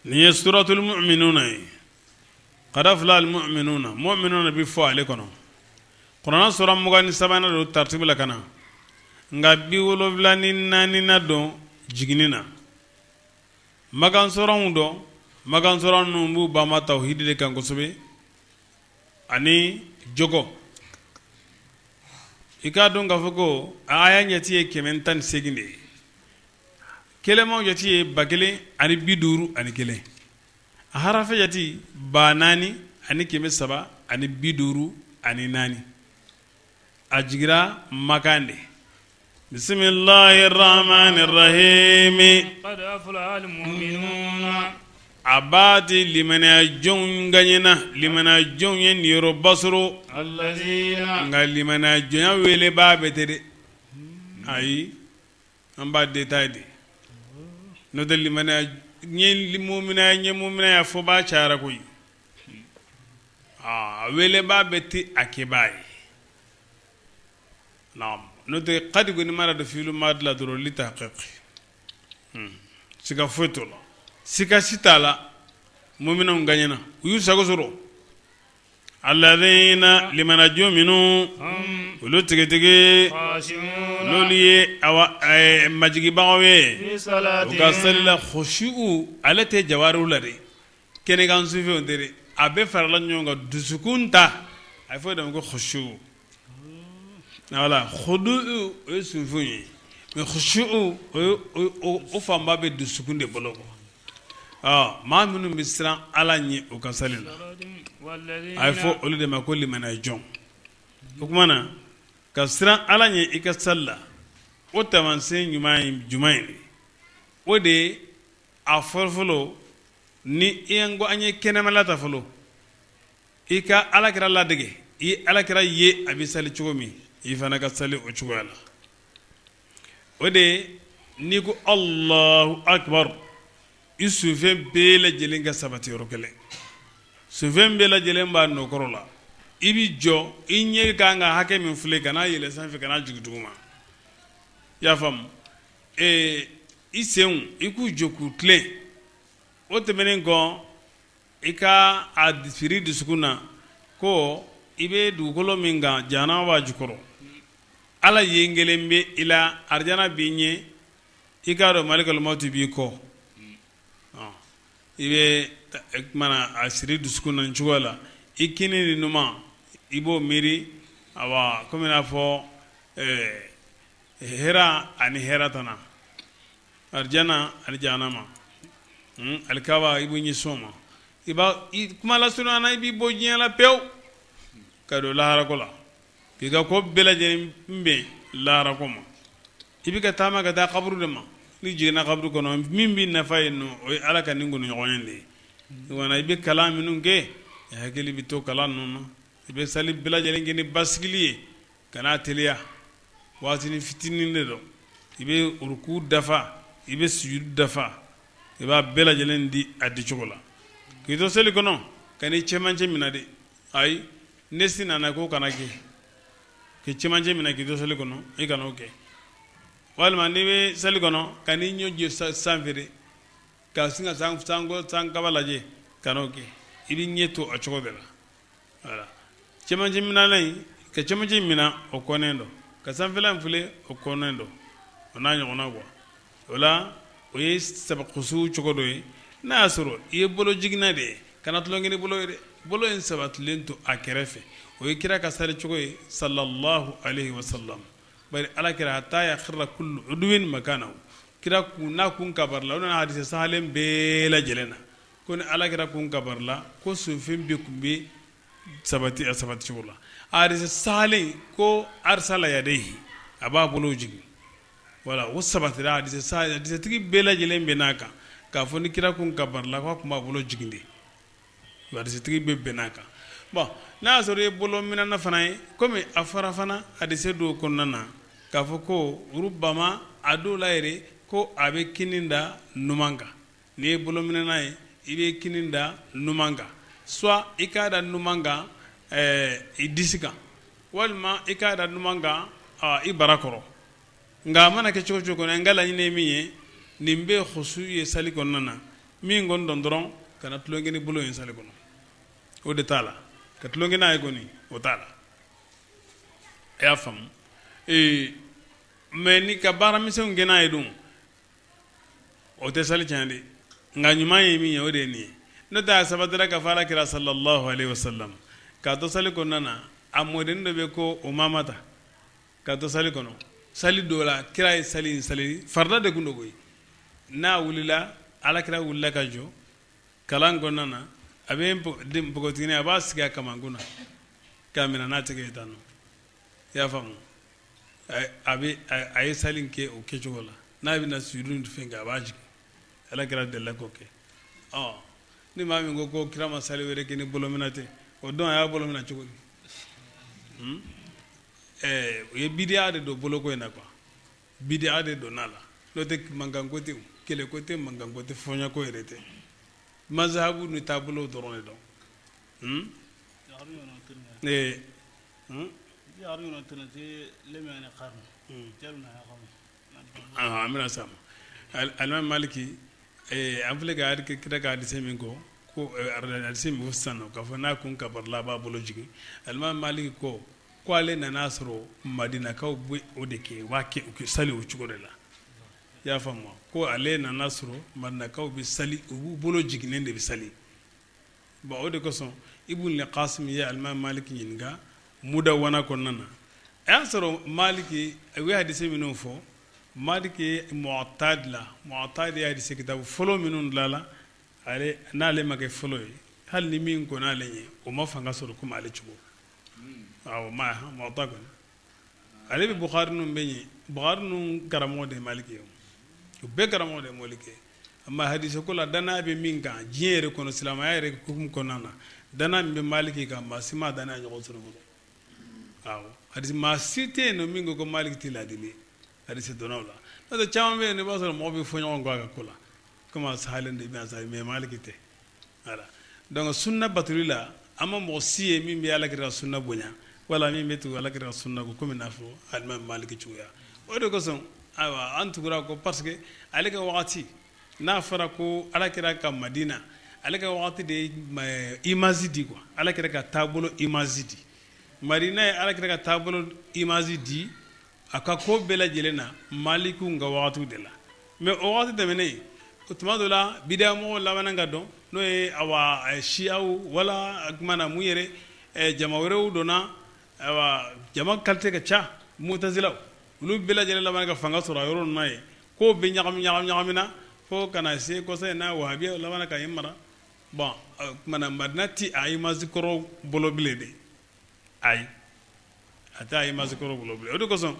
Nin ye suratul mu'minuna ye. Qad aflaha al mu'minuna, mu'minuna bɛ fɔ ale kɔnɔ. Kuranɛ sura 23nan don taratibu la ka na, nka 74nan don jiginni na. Makan suranw don, makan suran ninnu b'u banba tawhidi de kan kosɛbɛ ani jogo. I k'a dɔn k'a fɔ ko a aya ɲɛti ye 118 de ye. Kelenmaw jate ye 1051, a harafe jate 4354. A jigira Makan de. Bisimilahi rahmani rahimi. A b'a ti limaniya jɔnw gaɲɛna, limaniya jɔnw ye niyɔrɔba sɔrɔ. Nka limaniya jɔnya welebaa bɛɛ tɛ dɛ, ayi. An b'a détail de n'o tɛ limaniya n ye muminaya n ye muminaya fɔbaa cayara koyi, a welebaa bɛɛ tɛ a kɛbaa ye. Naam, n'o tɛ qad kɔni mana don fiilu maadi la dɔrɔn litahqiq, siga foyi t'o la, siga si t'a la, muminanw gaɲɛna, u y'u sago sɔrɔ. Alladhina limaniya jɔn minnu olu tigitigi n'olu ye majigibagaw ye u ka sali la, khushu'u ale tɛ jawariw la dɛ, kɛnɛkan sunfɛnw tɛ dɛ, a bɛɛ farala ɲɔgɔn kan dusukun ta, a bɛ fɔ o de ma ko khushu'u. Voilà, khudu'u o ye sunfɛnw ye, mais khushu'u o fanba bɛ dusukun de bolo quoi. Maa minnu bɛ siran Ala ɲɛ u ka sali la, a bɛ fɔ olu de ma ko limaniya jɔn. O tuma na ka siran Ala ɲɛ i ka sali la, o taamasiyɛn ɲuman ye jumɛn ye? O de ye a fɔlɔfɔlɔ ni i ko an ye kɛnɛmala ta fɔlɔ, i ka Ala kira ladege, i ye Ala kira ye a bɛ sali cogo min, i fana ka sali o cogoya la. O de ye n'i ko Alahu akibaru, i sunfɛn bɛɛ lajɛlen ka sabati yɔrɔ kelen, sunfɛn bɛɛ lajɛlen b'a nɔkɔrɔ la, i bɛ jɔ, i ɲɛ ka kan ka hakɛ min filɛ, kana yɛlɛ sanfɛ, kana jigin duguma. I y'a faamu? Ee, i senw, i k'u jɔ k'u tilen. O tɛmɛnen kɔ, i ka a siri dusukun na ko i bɛ dugukolo min kan, jahanama b'a jukɔrɔ, Ala yen kelen bɛ i la, arijana b'i ɲɛ, i k'a dɔn malikal mawti b'i kɔ. I bɛ kumana a siri dusukun na cogo la, i kini ni numan i b'o miiri, awa komi n'a fɔ hɛrɛ ani hɛrɛ tana, arijana ani jahanama, alikaba, i b'o ɲɛsin o ma. I b'a kuma lasurunya na, i b'i bɔ diɲɛ la pewu ka don laharako la, k'i ka ko bɛɛ lajɛlen bɛn laharako ma. I bɛ ka taama ka taa kaburu de ma. N'i jiginna kaburu kɔnɔ, min b'i nafa yen nɔ, o ye Ala ka nin ɲɔgɔn de ye. I bɛ kalan minnu kɛ, i hakili bɛ to kalan ninnu na. I bɛ sali bɛɛ lajɛlen kɛ ni basigili ye, kana teliya, waati fitinin de don. I bɛ uruku dafa, i bɛ sujudu dafa, i b'a bɛɛ lajɛlen di a di cogo la. K'i to seli kɔnɔ, kan'i cɛmancɛ minɛ dɛ, ayi, nasi nana k'o kana kɛ. K'i cɛmancɛ minɛ k'i to seli kɔnɔ, i kana o kɛ. Walima n'i bɛ seli kɔnɔ, kan'i ɲɛ jɔ sanfɛ dɛ, ka sin ka sankaba lajɛ, kan'o kɛ. I b'i ɲɛ to a cogo de la. Voilà, cɛmancɛ minɛna in, ka cɛmancɛ minɛ, o kɔnnen don, ka sanfɛla in filɛ, o kɔnnen don, o n'a ɲɔgɔnna quoi. O la, o ye kusu cogo dɔ ye. N'a y'a sɔrɔ i ye bolo jiginna de ye, kana tulon kɛ ni bolo ye dɛ, bolo in sabatilen to a kɛrɛfɛ, o ye kira ka sali cogo ye, sallallahu alayhi wa sallam. Bari ala kira, hatta yakhirra kullu udwin makanahu, kira kun n'a kun kabarila, o nana hadisi sahalen bɛɛ lajɛlen na ko ni ala kira kun kabarila, ko sunfɛn bɛɛ kun bɛ sabati a sabati cogo la. Hadisi sahalen ko arsala yadayhi, a b'a bolo jigin. Voilà, o sabatira hadisɛtigi bɛɛ lajɛlen bɛnn'a kan k'a fɔ ni kira kun kabarila, k'a tun b'a bolo jigin de. Hadisɛtigi bɛɛ bɛnn'a kan. Bon, n'a y'a sɔrɔ i ye bolo minɛna fana ye, komi a fɔra fana hadisɛ dɔw kɔnɔna na k'a fɔ ko rubama a dɔw la yɛrɛ ko a bɛ kinin da numan kan. N'i ye bolo minɛna ye, i bɛ kinin da numan kan, soit i k'a da numan kan i disi kan, walima i k'a da numan kan i bara kɔrɔ. Nka a mana kɛ cogo cogo kɔnɔ, n ka laɲini ye min ye, nin bɛɛ khusu ye sali kɔnɔna na. Min kɔni dɔn dɔrɔn, kana tulon kɛ ni bolo ye sali kɔnɔ, o de t'a la. Ka tulon kɛ n'a ye kɔni, o t'a la. E y'a faamu? Ee, mais ni ka baaramisɛnw kɛ n'a ye dun, o tɛ sali tiɲɛ dɛ. Nka ɲuman ye min ye, o de ye nin ye. N'o tɛ, a sabatira ka fɔ ala kira sallallahu alaihi wasallam k'a to sali kɔnɔna na, a mɔden dɔ bɛ ko Umamata, k'a to sali kɔnɔ, sali dɔ la, kira ye sali in sali, farida de tun don koyi. N'a wulila, ala kira wulila ka jɔ kalan kɔnɔna na, a bɛ npogotiginin, a b'a sigi a kamankun na k'a minɛ n'a tɛgɛ ye tan nɔ. I y'a faamu? A bɛ a ye sali kɛ o kɛcogo la. N'a bɛna sujudu ni fɛn kɛ, a b'a jigin. Ala kira delila k'o kɛ. Ɔ, ni maa min ko ko kira ma sali wɛrɛ kɛ ni bolominɛ tɛ, o don a y'a bolo minɛ cogo di? Ɛɛ, u ye bidiya de don boloko in na quoi. Bidiya de donna la. N'o tɛ, mankanko tɛ, kɛlɛko tɛ, mankanko tɛ, fɔɲɔko yɛrɛ tɛ. Mazahabu ni taabolo dɔrɔn de don. Ee. An bɛna s'a ma. Alimami Maliki, an filɛ ka kira ka hadisi min kɔ ko hadisi min fɔ sisan nɔ, k'a fɔ n'a kun kabarila, a b'a bolo jigin, alimami Maliki ko ko ale nana sɔrɔ Madinakaw bɛ o de kɛ, u b'a kɛ, u sali o cogo de la. I y'a faamu? Ko ale nana sɔrɔ Madinakaw bɛ sali, u b'u bolo jiginnen de bɛ sali. Bon, o de kosɔn Ibn Qasim ye alimami Maliki ɲininka Mudawana kɔnɔna na. A y'a sɔrɔ Maliki, u ye hadisi minnu fɔ, Maliki ye Muwatta dilan. Muwatta de ye hadisi kitabu fɔlɔ minnu dilanla, ale n'ale ma kɛ fɔlɔ ye, hali ni min kɔnna ale ɲɛ, o ma fanga sɔrɔ komi ale cogo. Awɔ, ma Muwatta kɔni, ale bɛ Bukhari ninnu bɛɛ ɲɛ. Bukhari ninnu karamɔgɔ de ye Maliki ye, u bɛɛ karamɔgɔ de ye Maliki ye. Amma hadisi ko la, danaya bɛ min kan diɲɛ yɛrɛ kɔnɔ, silamɛya yɛrɛ hukumu kɔnɔna na, danaya min bɛ Maliki kan, maa si ma danaya ɲɔgɔn sɔrɔ fɔlɔ. Awɔ, hadisi maa si tɛ yen nɔ min ko ko Maliki tɛ ladili ye hadisi dɔnnaw la. N'o tɛ, caman bɛ yen, i b'a sɔrɔ mɔgɔw bɛ fɔ ɲɔgɔn kɔ a ka ko la, komi a sahalen don, a mais Maliki tɛ. Voilà, donc sunna batoli la, an ma mɔgɔ si ye min bɛ Ala kira ka sunna bonya wala min bɛ tugu Ala kira ka sunna kɔ komi n'a fɔ alimami Maliki cogoya. O de kosɔn, ayiwa, an tugura kɔ, parce que ale ka wagati n'a fɔra ko Ala kira ka Madina, ale ka wagati de ye image di quoi. Ala kira ka taabolo image di, Madina ye Ala kira ka taabolo image di a ka ko bɛɛ lajɛlen na, Malikiw ka wagatiw de la. Mais o wagati tɛmɛnen, o tuma dɔ la, bidiya mɔgɔw labanna ka dɔn, n'o ye awa siyaw wala tuma na mun yɛrɛ, jama wɛrɛw donna. Awa, jama qualité ka ca, mutazilaw, olu bɛɛ lajɛlen labanna ka fanga sɔrɔ a yɔrɔ ninnu na yen. Kow bɛ ɲagami ɲagami ɲagamina fo ka na se kɔsa in na, wahabiyaw labanna ka yen mara. Bon, tuma na Madina ti a image kɔrɔ bolo bilen de. Ayi, a tɛ a image kɔrɔ bolo bilen. O de kosɔn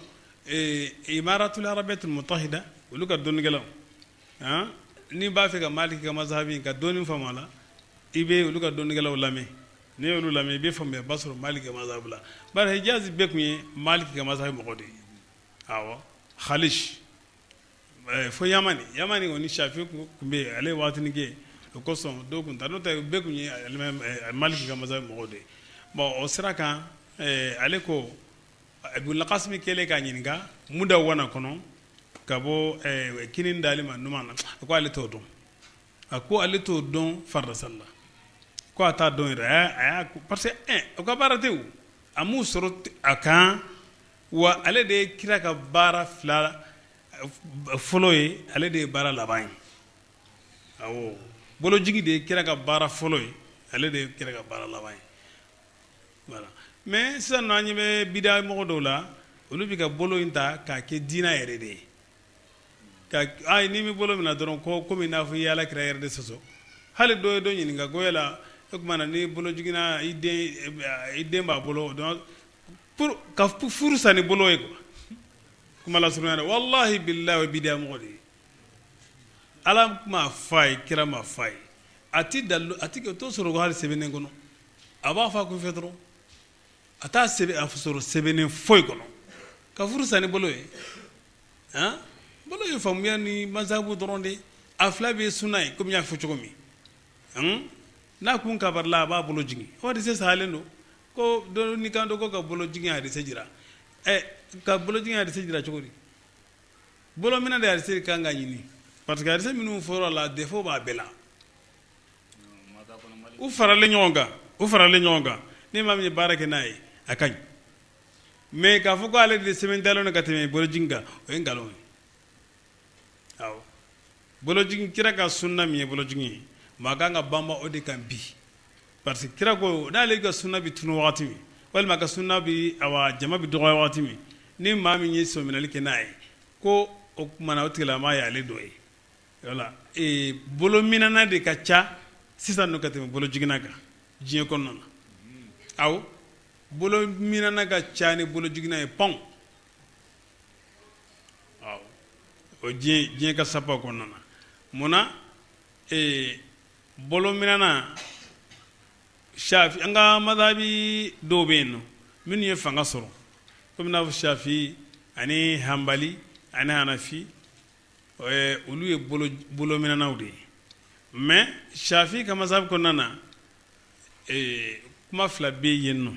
Imaratul Arabiyatul Mutahida, olu ka dɔnnikɛlaw, n'i b'a fɛ ka Maliki ka mazahabi ka dɔɔni faamu a la, i bɛ olu ka dɔnnikɛlaw lamɛn. N'i y'olu lamɛn, i bɛ faamuyaba sɔrɔ Maliki ka mazahabi la, bari Hijazi bɛɛ tun ye Maliki ka mazahabi mɔgɔ de ye. Awɔ, Khalij fo Yamani, Yamani kɔni, Shafi tun bɛ yen, ale ye waatinin kɛ. O kosɔn dɔw tun ta, n'o tɛ bɛɛ tun ye Maliki ka mazahabi mɔgɔw de ye. Bon, o sira kan, ale ko Ibn Kasimi kɛlen k'a ɲininka Mudawana kɔnɔ, ka bɔ kinin dali ma numan na, a ko ale t'o dɔn. A ko ale t'o dɔn farida sali la, ko a t'a dɔn yɛrɛ. A y'a parce que o ka baara tɛ, a m'u sɔrɔ a kan wa. Ale de ye kira ka baara fila fɔlɔ ye, ale de ye baara laban ye. Awɔ, bolojigi de ye kira ka baara fɔlɔ ye, ale de ye kira ka baara laban ye. Voilà. Mais sisan nɔ, an ɲɛ bɛ bida mɔgɔ dɔw la, olu bɛ ka bolo in ta k'a kɛ diinɛ yɛrɛ de ye. Ka ayi, n'i bɛ bolo minɛ dɔrɔn, ko komi n'a fɔ i ye Ala kira yɛrɛ de sɔsɔ. Hali dɔ ye dɔ ɲininka ko yala o tuma na ni bolo jiginna, i den b'a bolo donc pour ka furu sa ni bolo ye quoi. Kuma lasurunya na, wallahi billahi, o ye bidiya mɔgɔ de ye. Ala m'a fɔ a ye, kira m'a fɔ a ye, a ti dalu, a ti o t'o sɔrɔ hali sɛbɛnnen kɔnɔ. A b'a fɔ a kunfɛ dɔrɔn, a t'a sɛbɛn, a sɔrɔ sɛbɛnnen foyi kɔnɔ ka furu sa ni bolo ye. Han, bolo ye faamuya ni mazahabu dɔrɔn de. A fila bɛ sunna ye, komi n y'a fɔ cogo min. N'a kun kabarila, a b'a bolo jigin. O hadise sahalen don. Ko dɔ ni kan dɔ ko ka bolo jigin hadise jira. Ɛ, ka bolo jigin hadise jira cogo di? Bolo minɛ de hadise kan ka ɲini, parce que hadise minnu fɔra la, défaut b'a bɛɛ la. U faralen ɲɔgɔn kan, u faralen ɲɔgɔn kan. Ni maa min ye baara kɛ n'a ye, a ka ɲi. Mais k'a fɔ ko ale de sɛmɛntiyalen don ka tɛmɛ bolojigin kan, o ye nkalon ye. Awɔ, bolojigin, kira ka sunna min ye bolojigin ye, maa kan ka banba o de kan bi, parce que kira ko n'ale ka sunna bɛ tunu wagati min, walima a ka sunna bɛ, awa, jama bɛ dɔgɔya wagati min, ni maa min ye sɔminali kɛ n'a ye, ko o tuma na o tigilamaa ye ale dɔ ye. Wala ee bolominɛna de ka ca sisan nɔ ka tɛmɛ bolojiginna kan diɲɛ kɔnɔna na. Awɔ, bolominɛna ka ca ni bolojiginna ye panw. Awɔ, o diɲɛ ka sapa kɔnɔna na. Mun na? Ee bolominɛna, shafi, an ka madhabi dɔw bɛ yen nɔ minnu ye fanga sɔrɔ, komi n'a fɔ shafi ani hanbali ani hanafi, olu ye bolominɛnaw de ye. Mais shafi ka mazhabi kɔnɔna na, kuma fila bɛ yen nɔ.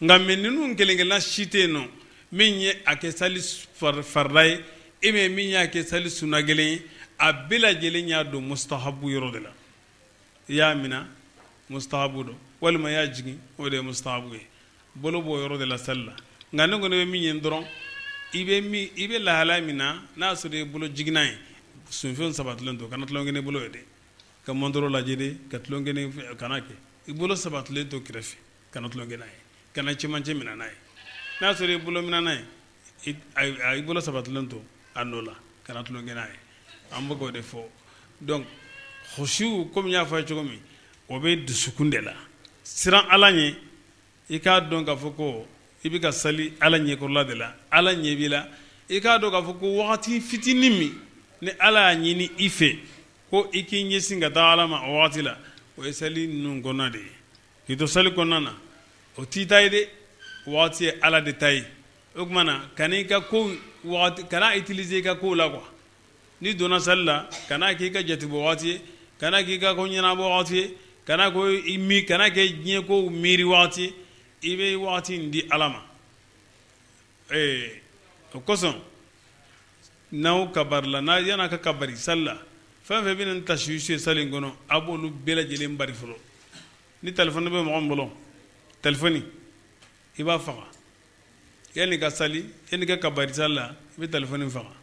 Nka mais ninnu kelenkelenna si tɛ yen nɔ min ye a kɛ sali farida ye, e bɛ min y'a kɛ sali sunna kelen ye. A bɛɛ lajɛlen y'a don mustahabu yɔrɔ de la. I y'a minɛ mustahabu don, walima i y'a jigin, o de ye mustahabu ye. Bolo b'o yɔrɔ de la sali la. Nka ne kɔni bɛ min ye dɔrɔn, i bɛ min, i bɛ lahalaya min na, n'a y'a sɔrɔ i ye bolo jiginna ye, sunfɛnw sabatilen to, kana tulon kɛ n'i bolo ye dɛ, ka montre lajɛ dɛ, ka tulon kɛ ni, kana kɛ. I bolo sabatilen to kɛrɛfɛ, kana tulon kɛ n'a ye, kana cɛmancɛ minɛ n'a ye. N'a y'a sɔrɔ i ye bolo minɛna ye, i bolo sabatilen to a nɔ la, kana tulon kɛ n'a ye. An bɛ k'o de fɔ. Donc khushu, komi n y'a fɔ a ye cogo min, o bɛ dusukun de la. Siran Ala ɲɛ, i k'a dɔn k'a fɔ ko i bɛ ka sali Ala ɲɛkɔrɔla de la, Ala ɲɛ b'i la. I k'a dɔn k'a fɔ ko wagati fitinin min ni Ala y'a ɲini i fɛ ko i k'i ɲɛsin ka taa Ala ma o wagati la, o ye sali ninnu kɔnɔna de ye. K'i to sali kɔnɔna na, o t'i ta ye dɛ, wagati ye Ala de ta ye. O tuma na, kana i ka ko wagati, kana utiliser i ka kow la quoi. N'i donna sali la, kana k'i ka jatebɔ wagati ye, kana k'i ka ko ɲɛnabɔ wagati ye, kana ko i mi, kana kɛ diɲɛ kow miiri wagati ye. I bɛ wagati in di Ala ma. Ee o kosɔn, n'aw kabarila n'a yan'a ka kabari sali la, fɛn fɛn bɛ na ni tasiwisi ye sali in kɔnɔ, a b'olu bɛɛ lajɛlen bari fɔlɔ. Ni telefɔni bɛ mɔgɔ min bolo, telefɔni i b'a faga yanni ka sali, yanni ka kabari sali la, i bɛ telefɔni faga.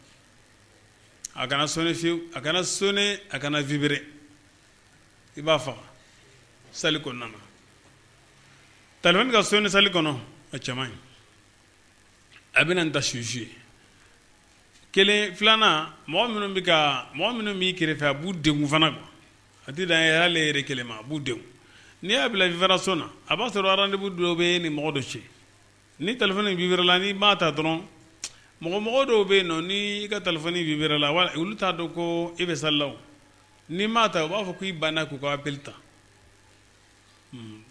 A kana sonner fiyewu, a kana sonner, a kana vibrer, i b'a faga sali kɔnɔna na. Telefɔni ka sonner sali kɔnɔ, a cɛ man ɲi, a bɛ na ni tasiwisi ye. Kelen filanan, mɔgɔ minnu bɛ ka, mɔgɔ minnu b'i kɛrɛfɛ, a b'u degun fana quoi. A tɛ dan ale yɛrɛ kelen ma, a b'u degun. N'i y'a bila vibration na, a b'a sɔrɔ rendez-vous dɔ bɛ e ni mɔgɔ dɔ cɛ. Ni telefɔni vibrer la, n'i m'a ta dɔrɔn, mɔgɔ dɔw bɛ yen nɔ, ni i ka telefɔni vibrer la, wala olu t'a dɔn ko e bɛ sali la o. N'i m'a ta, u b'a fɔ k'i banna k'u ka appel ta.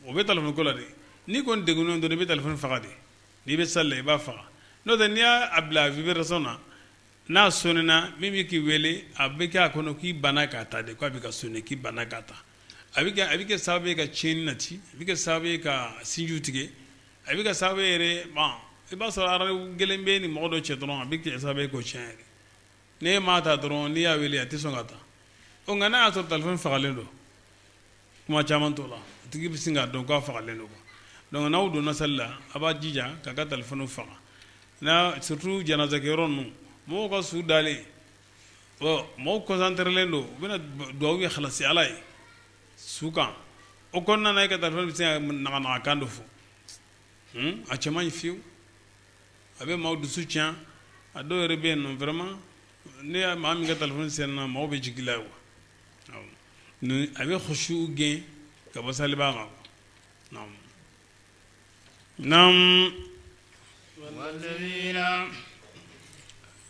O bɛ telefɔni ko la dɛ. N'i kɔni degunnen dɔrɔn, i bɛ telefɔni faga de. N'i bɛ sali la, i b'a faga. N'o tɛ, n'i y'a bila vibration na, n'a sonnena, min bɛ k'i wele, a bɛ kɛ a kɔnɔ k'i banna k'a ta de, k'a bɛ ka sonner, k'i banna k'a ta. A bɛ kɛ sababu ye ka tiɲɛni nati, a bɛ kɛ sababu ye ka sinjiw tigɛ, a bɛ kɛ sababu ye yɛrɛ, bon, i b'a sɔrɔ rendez-vous gɛlɛn bɛ ni mɔgɔ dɔ cɛ dɔrɔn, a bɛ kɛ sababu ye k'o tiɲɛ yɛrɛ. N'e m'a ta dɔrɔn, n'i y'a wele, a tɛ sɔn ka ta. O nka n'a y'a sɔrɔ telefɔni fagalen don, kuma caman t'o la, a tigi bɛ sin k'a dɔn k'a fagalen don. Donc n'aw donna sali la, a b'a jija k'a ka telefɔni faga n'a, surtout janazakɛyɔrɔ ninnu, mɔgɔw ka su dalen, bon, mɔgɔw concentrelen don, u bɛna dugawu kɛ halasi Ala ye su kan. O kɔnɔna na, e ka telefɔni bɛ se ka naganagakan dɔ fɔ, a cɛ man ɲi fiyewu, a bɛ maaw dusu tiɲɛ. A dɔw yɛrɛ bɛ yen nɔ, vraiment, ne y'a maa min ka telefɔni sɛnɛna, maaw bɛ jigin la wa a bɛ khushu gɛn ka bɔ salibaa ma. Naam,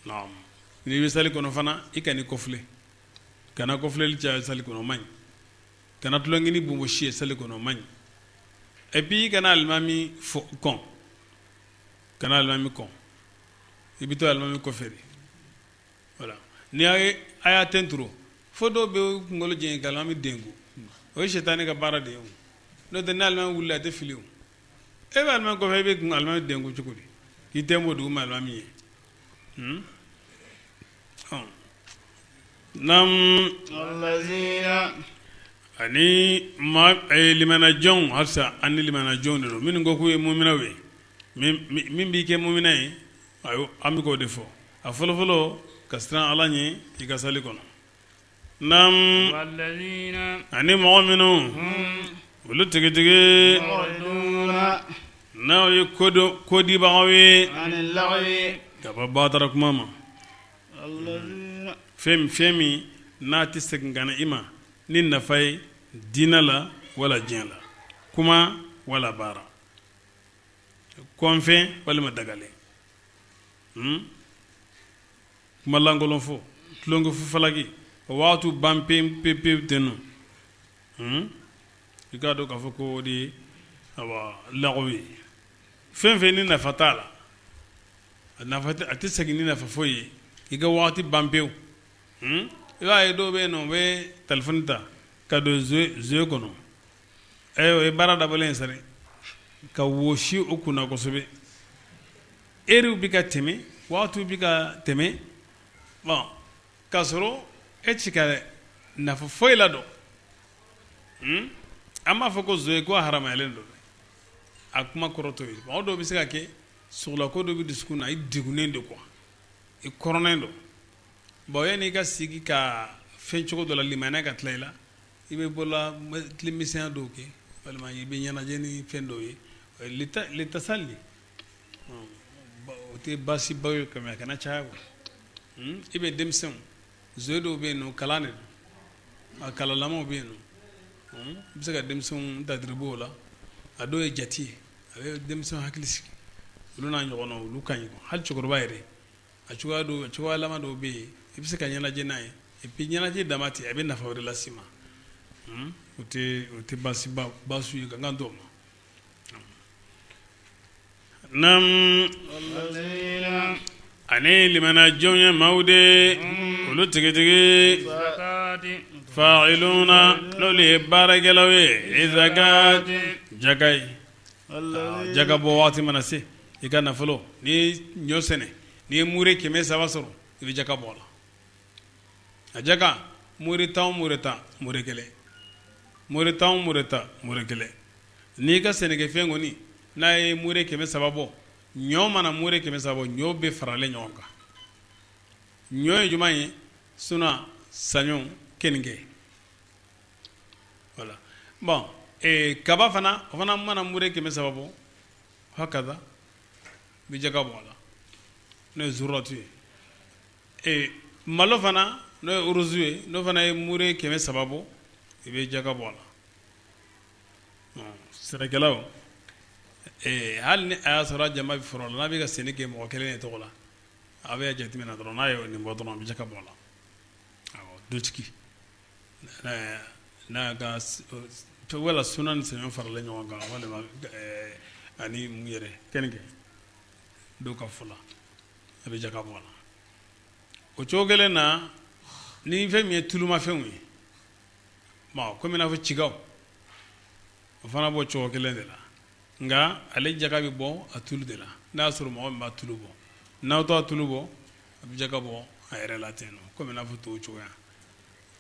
naam. N'i bɛ sali kɔnɔ fana, i kan'i kɔfilɛ, kana kɔfilɛli caya sali kɔnɔ, o man ɲi. Kana tulonkɛ ni bonbonsi ye sali kɔnɔ, o man ɲi. Et puis i kana alimami fɔ kɔn, kana alimami kɔn, i bɛ to alimami kɔfɛ de. Voilà, n'i y'a ye a y'a ten turu fo dɔw bɛ kunkolo jɛngɛ ka alimami dengun, o ye sitani ka baara de ye o. N'o tɛ, ni alimami wulila, a tɛ fili o. E bɛ alimami kɔfɛ, e bɛ kun alimami dengun cogo di k'i ten bɔ duguma alimami ye? Naam. Ani maa limanajɔnw, halisa an ni limanajɔnw de don, minnu ko k'u ye muminaw ye, min b'i kɛ mumina ye, ayiwa, an bɛ k'o de fɔ. A fɔlɔfɔlɔ, ka siran Ala ɲɛ i ka sali kɔnɔ. Naam, ani mɔgɔ minnu olu tigitigi n'aw ye kodibagaw ye ka bɔ batara kuma ma, fɛn min n'a tɛ segin ka na i ma ni nafa ye diinɛ la wala diɲɛ la, kuma wala baara, kɔnfɛn walima dagalen, kuma lankolon fɔ, tulonkɛ falaki, o waati ban pe pe pe ten nɔ, i k'a dɔn k'a fɔ ko o de ye lagaw ye. Fɛn fɛn ni nafa t'a la, a nafa a tɛ segin ni nafa foyi ye, i ka waati ban pewu. I b'a ye dɔw bɛ yen nɔ, u bɛ telefɔni ta ka don jeu kɔnɔ. O ye baara dabɔlen ye sari ka wɔsi o kunna kosɛbɛ. Heures bɛ ka tɛmɛ, waatiw bɛ ka tɛmɛ, bon, k'a sɔrɔ e tɛ ka nafa foyi ladon. An b'a fɔ ko jeu ko haramayalen don, a kuma kɔrɔ t'o ye. Mɔgɔ dɔw bɛ se ka kɛ sugulako dɔ bɛ dusukun na, i degunnen don quoi, i kɔrɔnnen don. Bon, yanni i ka sigi ka fɛn cogo dɔ la, limaniya ka tila i la, i bɛ bɔla tilemisɛnya dɔw kɛ walima i bɛ ɲɛnajɛ ni fɛn dɔw ye litasali, o tɛ baasiba ye, a kana caya quoi. I bɛ denmisɛnw jeu dɔw bɛ yen nɔ, kalan de don, a kalalamaw bɛ yen nɔ, i bɛ se ka denmisɛnw tadiribu o la. A dɔw ye jate ye, a bɛ denmisɛnw hakili sigi, olu n'a ɲɔgɔnnaw, olu ka ɲi. Hali cɛkɔrɔba yɛrɛ, a cogoya dɔw, cogoyalama dɔw bɛ yen, i bɛ se ka ɲɛnajɛ n'a ye, et puis ɲɛnajɛ dama tɛ, a bɛ nafa wɛrɛ las'i ma. O tɛ baasiba baasi ye ka kan t'o ma. Naam, ani limanajɔnw ye maaw de, olu tigitigi fa'iluna, n'olu ye baarakɛlaw ye, zakat, jaka ye. Jaka bɔ waati mana se, i ka nafolo, n'i ye ɲɔ sɛnɛ, n'i ye mure 300 sɔrɔ, i bɛ jaka bɔ a la. A jaka, mure 10, mure 10, mure 1, mure 10, mure 10, mure 1. N'i ka sɛnɛkɛfɛn kɔni n'a ye mure 300 bɔ, ɲɔ mana mure 300 bɔ, ɲɔ bɛɛ faralen ɲɔgɔn kan. Ɲɔ ye jumɛn ye? Suna, saɲɔ, keninge. Voilà. Bon, kaba fana, o fana mana mure 300 bɔ, hakaza, i bɛ jaka bɔ a la, n'o ye zuratu ye. Malo fana, n'o ye uruzu ye, n'o fana ye mure 300 bɔ, i bɛ jaka bɔ a la. Sɛnɛkɛlaw, hali ni a y'a sɔrɔ a jama bɛ foro la, n'a bɛ ka sɛnɛ kɛ mɔgɔ kelen de tɔgɔ la, a bɛ jateminɛ dɔrɔn, n'a ye nin bɔ dɔrɔn, a bɛ jaka bɔ a la. Dutigi n'a ka wala suna ni saɲɔ faralen ɲɔgɔn kan, walima ani mun yɛrɛ, keninge dɔw ka fɔ la, a bɛ jaka bɔ a la. O cogo kelen na, ni fɛn min ye tulumafɛnw ye, bon, komi n'a fɔ tigaw, o fana b'o cogo kelen de la, nka ale jaka bɛ bɔ a tulu de la. N'a y'a sɔrɔ mɔgɔ min b'a tulu bɔ, n'aw t'a tulu bɔ, a bɛ jaka bɔ a yɛrɛ la ten nɔ, komi n'a fɔ tɔw cogoya.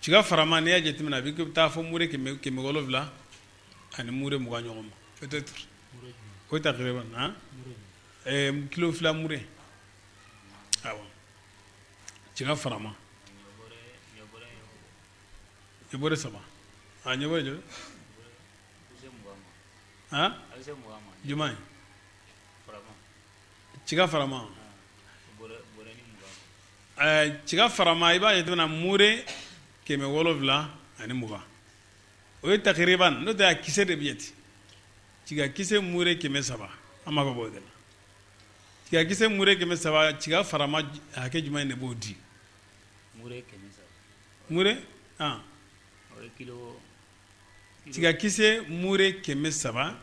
Tiga farama, n'i y'a jateminɛ, a bɛ taa fɔ mure 720 ɲɔgɔn ma peut-être. O takiriban kilo 2 mure, awɔ, tiga farama i bɔra saba, a ɲɛ jɔ jumɛn ye tiga farama? Tiga farama, i b'a jateminɛ, mure 720, o ye takiriban. N'o tɛ, a kisɛ de bɛ jate, tiga kisɛ mure 300, an b'a fɔ b'o de la, tiga kisɛ mure 300. Tiga farama hakɛ jumɛn de b'o di? Mure tiga kisɛ mure 300,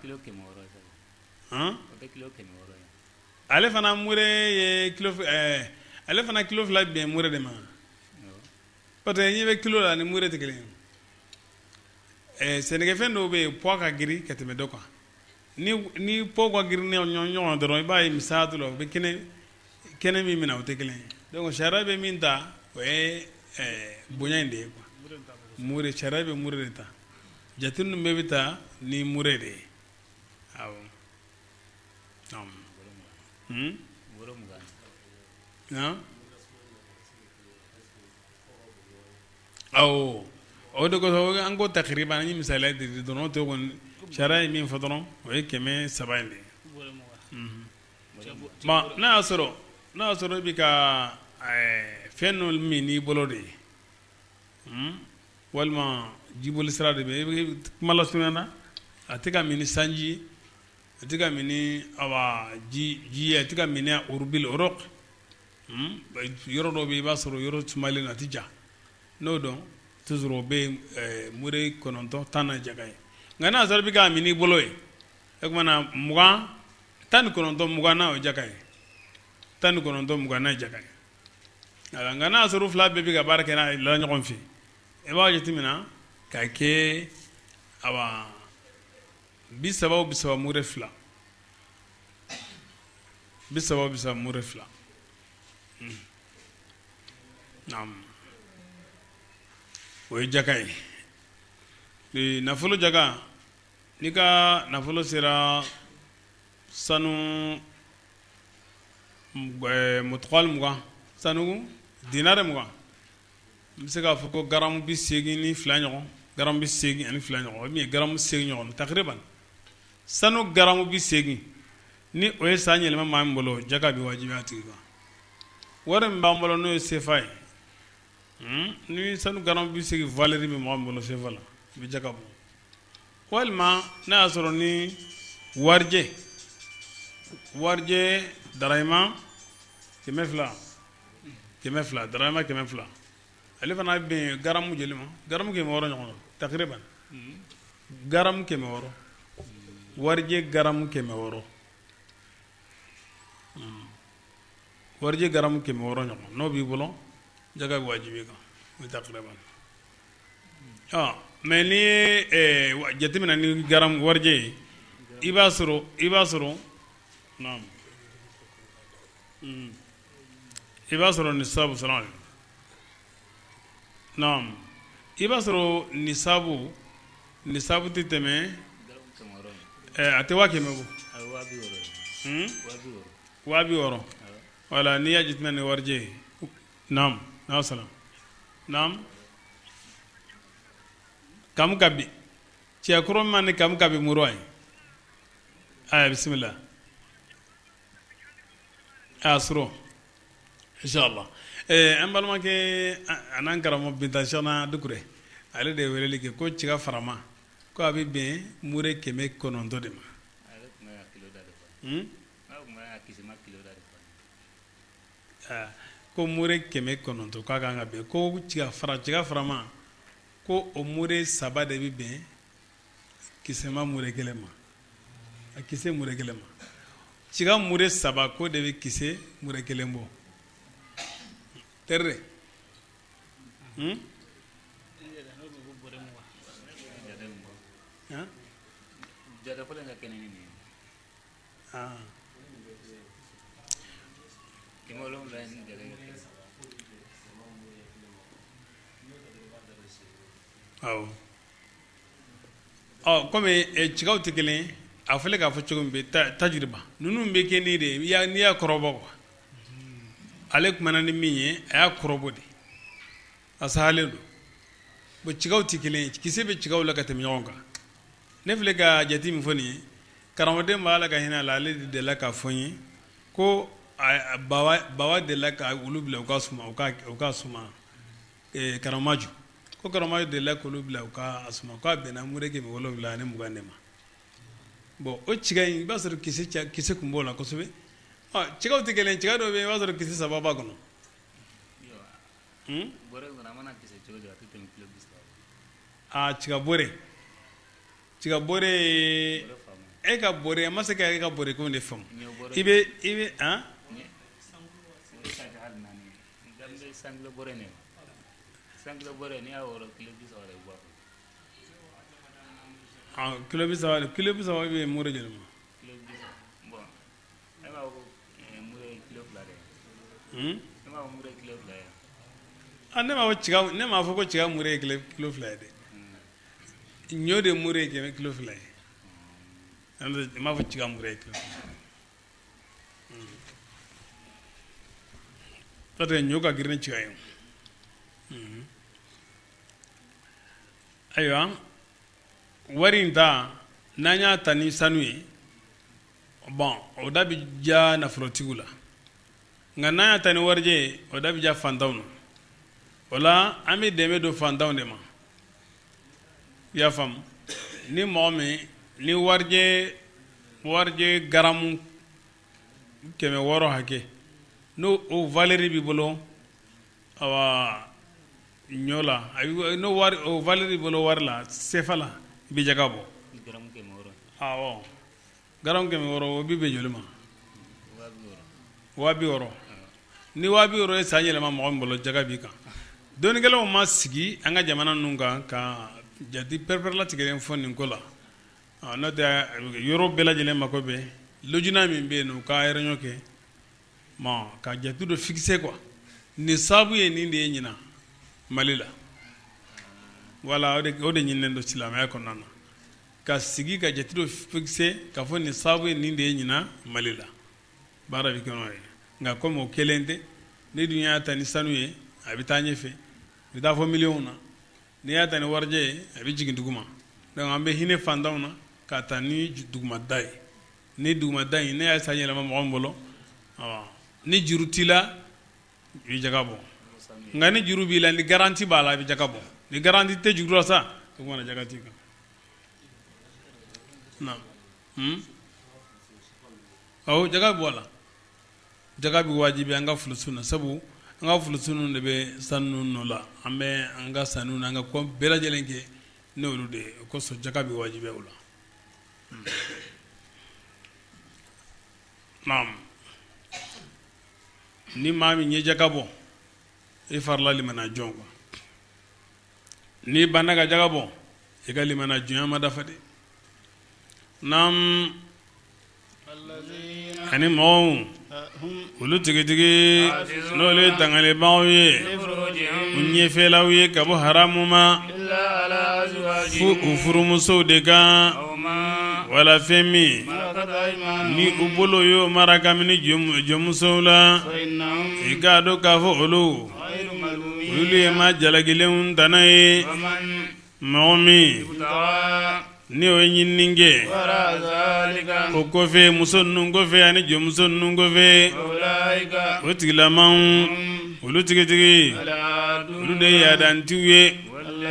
ale fana mure ye kilo, ale fana kilo 2 bɛn mure de ma, parce que ɲɛ bɛ kilo la ni mure tɛ kelen ye. Sɛnɛkɛfɛn dɔw bɛ yen, poids ka girin ka tɛmɛ dɔ kan. Ni poids ka girin ni ɲɔgɔn dɔrɔn, i b'a ye misali la, u bɛ kɛnɛ kɛnɛ min minɛ, o tɛ kelen ye. Donc sariya bɛ min ta, o ye bonya in de ye quoi. Mure, sariya bɛ mure de ta. Jate ninnu bɛɛ bɛ taa ni mure de ye. Awɔ, naam. Naam, awɔ, o de kosɔn an ko takiriban, an ye misaliya de di dɔrɔn. O tɛ kɔni, sariya ye min fɔ dɔrɔn, o ye 300 in de ye. Bon, n'a y'a sɔrɔ i bɛ ka fɛn dɔ min n'i bolo de ye, walima jiboli sira de bɛ, kuma lasurunya na, a tɛ ka min ni sanji ye, a tɛ ka min ni awa ji ji ye, a tɛ ka min ni urubil uruq. Yɔrɔ dɔ bɛ yen, i b'a sɔrɔ yɔrɔ sumalen a tɛ ja. N'o dɔn toujours, o bɛ yen, mure 9, 10 na jaka ye. Nka n'a y'a sɔrɔ i bɛ k'a min n'i bolo ye, o tuma na 20, 19, 20 na, o ye jaka ye. 19, 20 na ye jaka ye. Nka n'a y'a sɔrɔ fila bɛɛ bɛ ka baara kɛ n'a la ɲɔgɔn fɛ, i b'a jateminɛ ka kɛ awa 30 o 30 mure 2, 30 o 30 mure 2. Naam, o ye jaka ye. Nafolo jaka, n'i ka nafolo sera sanu mutukali 20, sanu dinari 20, n bɛ se k'a fɔ ko garamu 82 ɲɔgɔn, garamu 82 ɲɔgɔn, o min ye garamu 8 ɲɔgɔn takiriban. Sanu garamu 80, ni o ye san yɛlɛma maa min bolo, jaka bɛ wajibi a tigi kan. Wari min b'an bolo, n'o ye sefa ye, ni sanu garamu 80 valeur bɛ mɔgɔ min bolo sefa la, i bɛ jaka bɔ. Walima n'a y'a sɔrɔ ni warijɛ darahima 200, 200, darahima 200, ale fana bɛ garamu joli ma? Garamu 600 ɲɔgɔn takiriban, garamu 600, warijɛ garamu 600, warijɛ garamu 600 ɲɔgɔn, n'o b'i bolo, jaka bɛ wajibi kan, o takiriban. Mais n'i ye jateminɛ ni garamu warijɛ ye, i b'a sɔrɔ naam, i b'a sɔrɔ nisabu sɔrɔ, naam, i b'a sɔrɔ nisabu tɛ tɛmɛ, a tɛ 100 000 bɔ, 60 000. Wala n'i y'a jateminɛ ni warijɛ ye. Naam, naam, salam, naam. Kamu ka bi cɛkɔrɔ ma ni kamu ka bi muru ye. Aya, bisimila, a sɔrɔ inshallah. An balimakɛ a n'an karamɔgɔ Binta Cheikhna Dukure, ale de ye weleli kɛ ko tiga farama, ko a bɛ bɛn mure 900 de ma. Ko mure 900 k'a kan ka bɛn, ko tiga farama, ko o mure 3 de bɛ bɛn kisɛma mure 1 ma, a kisɛ mure 1 ma. Tiga mure 3, ko de bɛ kisɛ mure 1 bɔ. Teri de. Jate fɔlɔ in ka kɛnɛ ni nin ye. 700 ni jate ka kɛnɛ. Awɔ. Ɔ, komi tigaw tɛ kelen ye, a filɛ k'a fɔ cogo min bɛ tajiriba ninnu bɛ kɛ ni de ye, n'i y'a kɔrɔbɔ quoi. Ale kumana ni min ye, a y'a kɔrɔbɔ de, a sahalen don. Bon, tigaw tɛ kelen ye, kisɛ bɛ tigaw la ka tɛmɛ ɲɔgɔn kan. Ne filɛ ka jate min fɔ nin ye, karamɔgɔden b'a la ka hinɛ a la, ale de delila k'a fɔ n ye ko bawa delila ka olu bila u ka suma, u ka suma. Karamaju ko, karamaju delila k'olu bila u ka suma, k'a bɛnna mure 720 de ma. Bon, o tiga in, i b'a sɔrɔ kisɛ kun b'o la kosɛbɛ. Ɔ, tigaw tɛ kelen, tiga dɔw bɛ yen, i b'a sɔrɔ kisɛ 3 b'a kɔnɔ. Bɔrɛ in kɔnɔ, a mana kisɛ cogo cogo, a tɛ tɛmɛ kilo 30. Aa, tiga bɔrɛ, e ka bɔrɛ, a ma se ka e ka bɔrɛ ko de faamu. I bɛ han. O ka ca hali 4 ye. N bɛ 100 kilo bɔrɛ in de ma. 100 kilo bɔrɛ, n'i y'a wɔrɔ, kilo 30 de bɛ bɔ a kɔnɔ. Ah, kilo 30, kilo 30 bɛ mure joli ma? Kilo 30, bon, e b'a fɔ ko mure ye kilo 2 de ye. E b'a fɔ mure ye kilo 2 ye. Ah, ne m'a fɔ tiga, ne m'a fɔ ko tiga mure ye kilo 2 ye dɛ. Ɲɔ de muru ye kɛmɛ kilo 2 ye. N m'a fɔ tiga muru ye kilo 2. Parce que ɲɔ ka girin ni tiga ye. Ayiwa, wari in ta, n'an y'a ta ni sanu ye, bon, o da bɛ diya nafolotigiw la, nka n'an y'a ta ni warijɛ ye, o da bɛ diya fantanw na. O la, an bɛ dɛmɛ don fantanw de ma. I y'a faamu? Ni mɔgɔ min ni warijɛ garamu 600 hakɛ, n'o o valeur b'i bolo, awa, ɲɔ la, n'o wari o valeur b'i bolo wari la, sefa la, i bɛ jaga bɔ. Awɔ, garamu 600, o bɛ bɛn joli ma? 60 000. Ni 60 000 ye san yɛlɛma mɔgɔ min bolo, jaga b'i kan. Dɔnnikɛlaw ma sigi an ka jamana ninnu kan ka jate pɛrɛpɛrɛlatigɛlen fɔ nin ko la. N'o tɛ, yɔrɔ bɛɛ lajɛlen mako bɛ lojina min bɛ yen, u ka réunion kɛ ka jate dɔ fixer quoi, nisabu ye nin de ye ɲinan Mali la. Voilà, o de ɲininen don silamɛya kɔnɔna na, ka sigi ka jate dɔ fixer k'a fɔ nisabu ye nin de ye ɲinan Mali la. Baara bɛ kɛ n'o ye. Nka komi o kelen tɛ, ni dun y'a ta ni sanu ye, a bɛ taa ɲɛfɛ, a bɛ taa fɔ miliyɔnw na. N'i y'a ta ni warijɛ ye, a bɛ jigin duguma. Donc an bɛ hinɛ fantanw na ka ta ni dugumada ye. Ni dugumada in ne y'a san yɛlɛma mɔgɔ min bolo, ni juru t'i la, i bɛ jaga bɔ. Nka ni juru b'i la, ni garantie b'a la, i bɛ jaga bɔ. Ni garantie tɛ juru la sa, o tuma na jaga t'i kan. Awɔ, jaga bɛ bɔ a la. Jaga bɛ wajibi an ka fulusi na, sabu an ka fulusi ninnu de bɛ sanu nɔ la. An bɛ an ka sanu n'an ka ko bɛɛ lajɛlen kɛ n'olu de ye. O kosɔn jaga bɛ wajibiya o la. Naam, ni maa min ye jaga bɔ, i farila limana jɔn kan. N'i banna ka jaga bɔ, i ka limana jɔnya ma dafa dɛ. Naam, ani mɔgɔw, olu tigitigi, n'olu ye tangalibagaw ye u ɲɛfɛlaw ye ka bɔ haramu ma, fo u furumusow de kan, wala fɛn min ni u bolo y'o mara kabini jɔnmusow la, i k'a dɔn k'a fɔ olu ye maa jalakilenw tana ye. Mɔgɔ min ni o ye ɲinini kɛ o kɔfɛ, muso ninnu kɔfɛ ani jɔnmuso ninnu kɔfɛ, o tigilamaw, olu tigitigi, olu de ye yadantiw ye.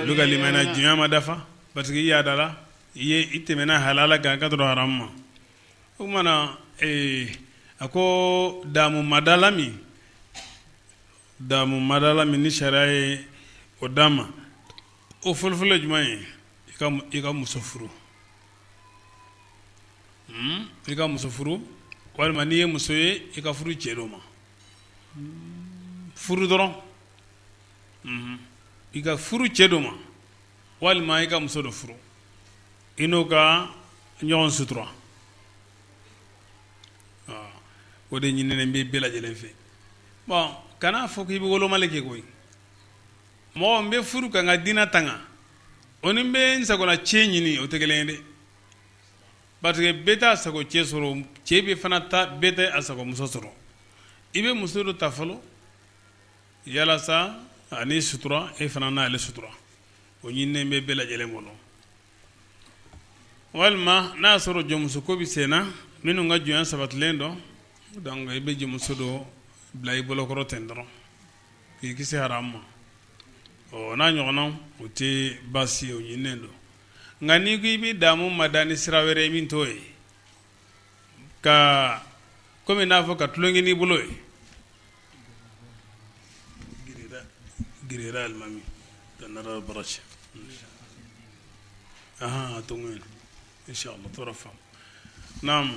Olu ka limaniya jɔnya ma dafa, parce que i yadala, i ye i tɛmɛna halala kan ka tɔrɔ haramu ma. O tuma na, a ko damu madala min, damu madala min ni sariya ye o d'an ma, o fɔlɔfɔlɔ ye jumɛn ye? I ka muso furu, i ka muso furu, walima n'i ye muso ye, i ka furu cɛ dɔ ma. Furu dɔrɔn, i ka furu cɛ dɔ ma, walima i ka muso dɔ furu, i n'o ka ɲɔgɔn sutura. O de ɲininen bɛ bɛɛ lajɛlen fɛ. Bon, kana fɔ k'i bɛ wolomali kɛ koyi. Mɔgɔ n bɛ furu ka n ka diinɛ tanga, o ni n bɛ n sagona cɛ ɲini, o tɛ kelen ye dɛ, parce que bɛɛ t'a sago cɛ sɔrɔ, cɛ bɛ fana ta, bɛɛ tɛ a sago muso sɔrɔ. I bɛ muso dɔ ta fɔlɔ yalasa a n'i sutura, e fana n'ale sutura. O ɲininen bɛ bɛɛ lajɛlen bolo. Walima n'a y'a sɔrɔ jɔnmuso ko bɛ sen na, minnu ka jɔnya sabatilen don, donc i bɛ jɔnmuso dɔ bila i bolokɔrɔ ten dɔrɔn k'i kisi haramu ma. Ɔ n'a ɲɔgɔnna, o tɛ baasi ye, o ɲininen don. Nka n'i ko i bɛ damu mada ni sira wɛrɛ ye min t'o ye, ka komi n'a fɔ ka tulonkɛ n'i bolo ye, girira alimami ka barasi to inshallah tora faamu. Naam,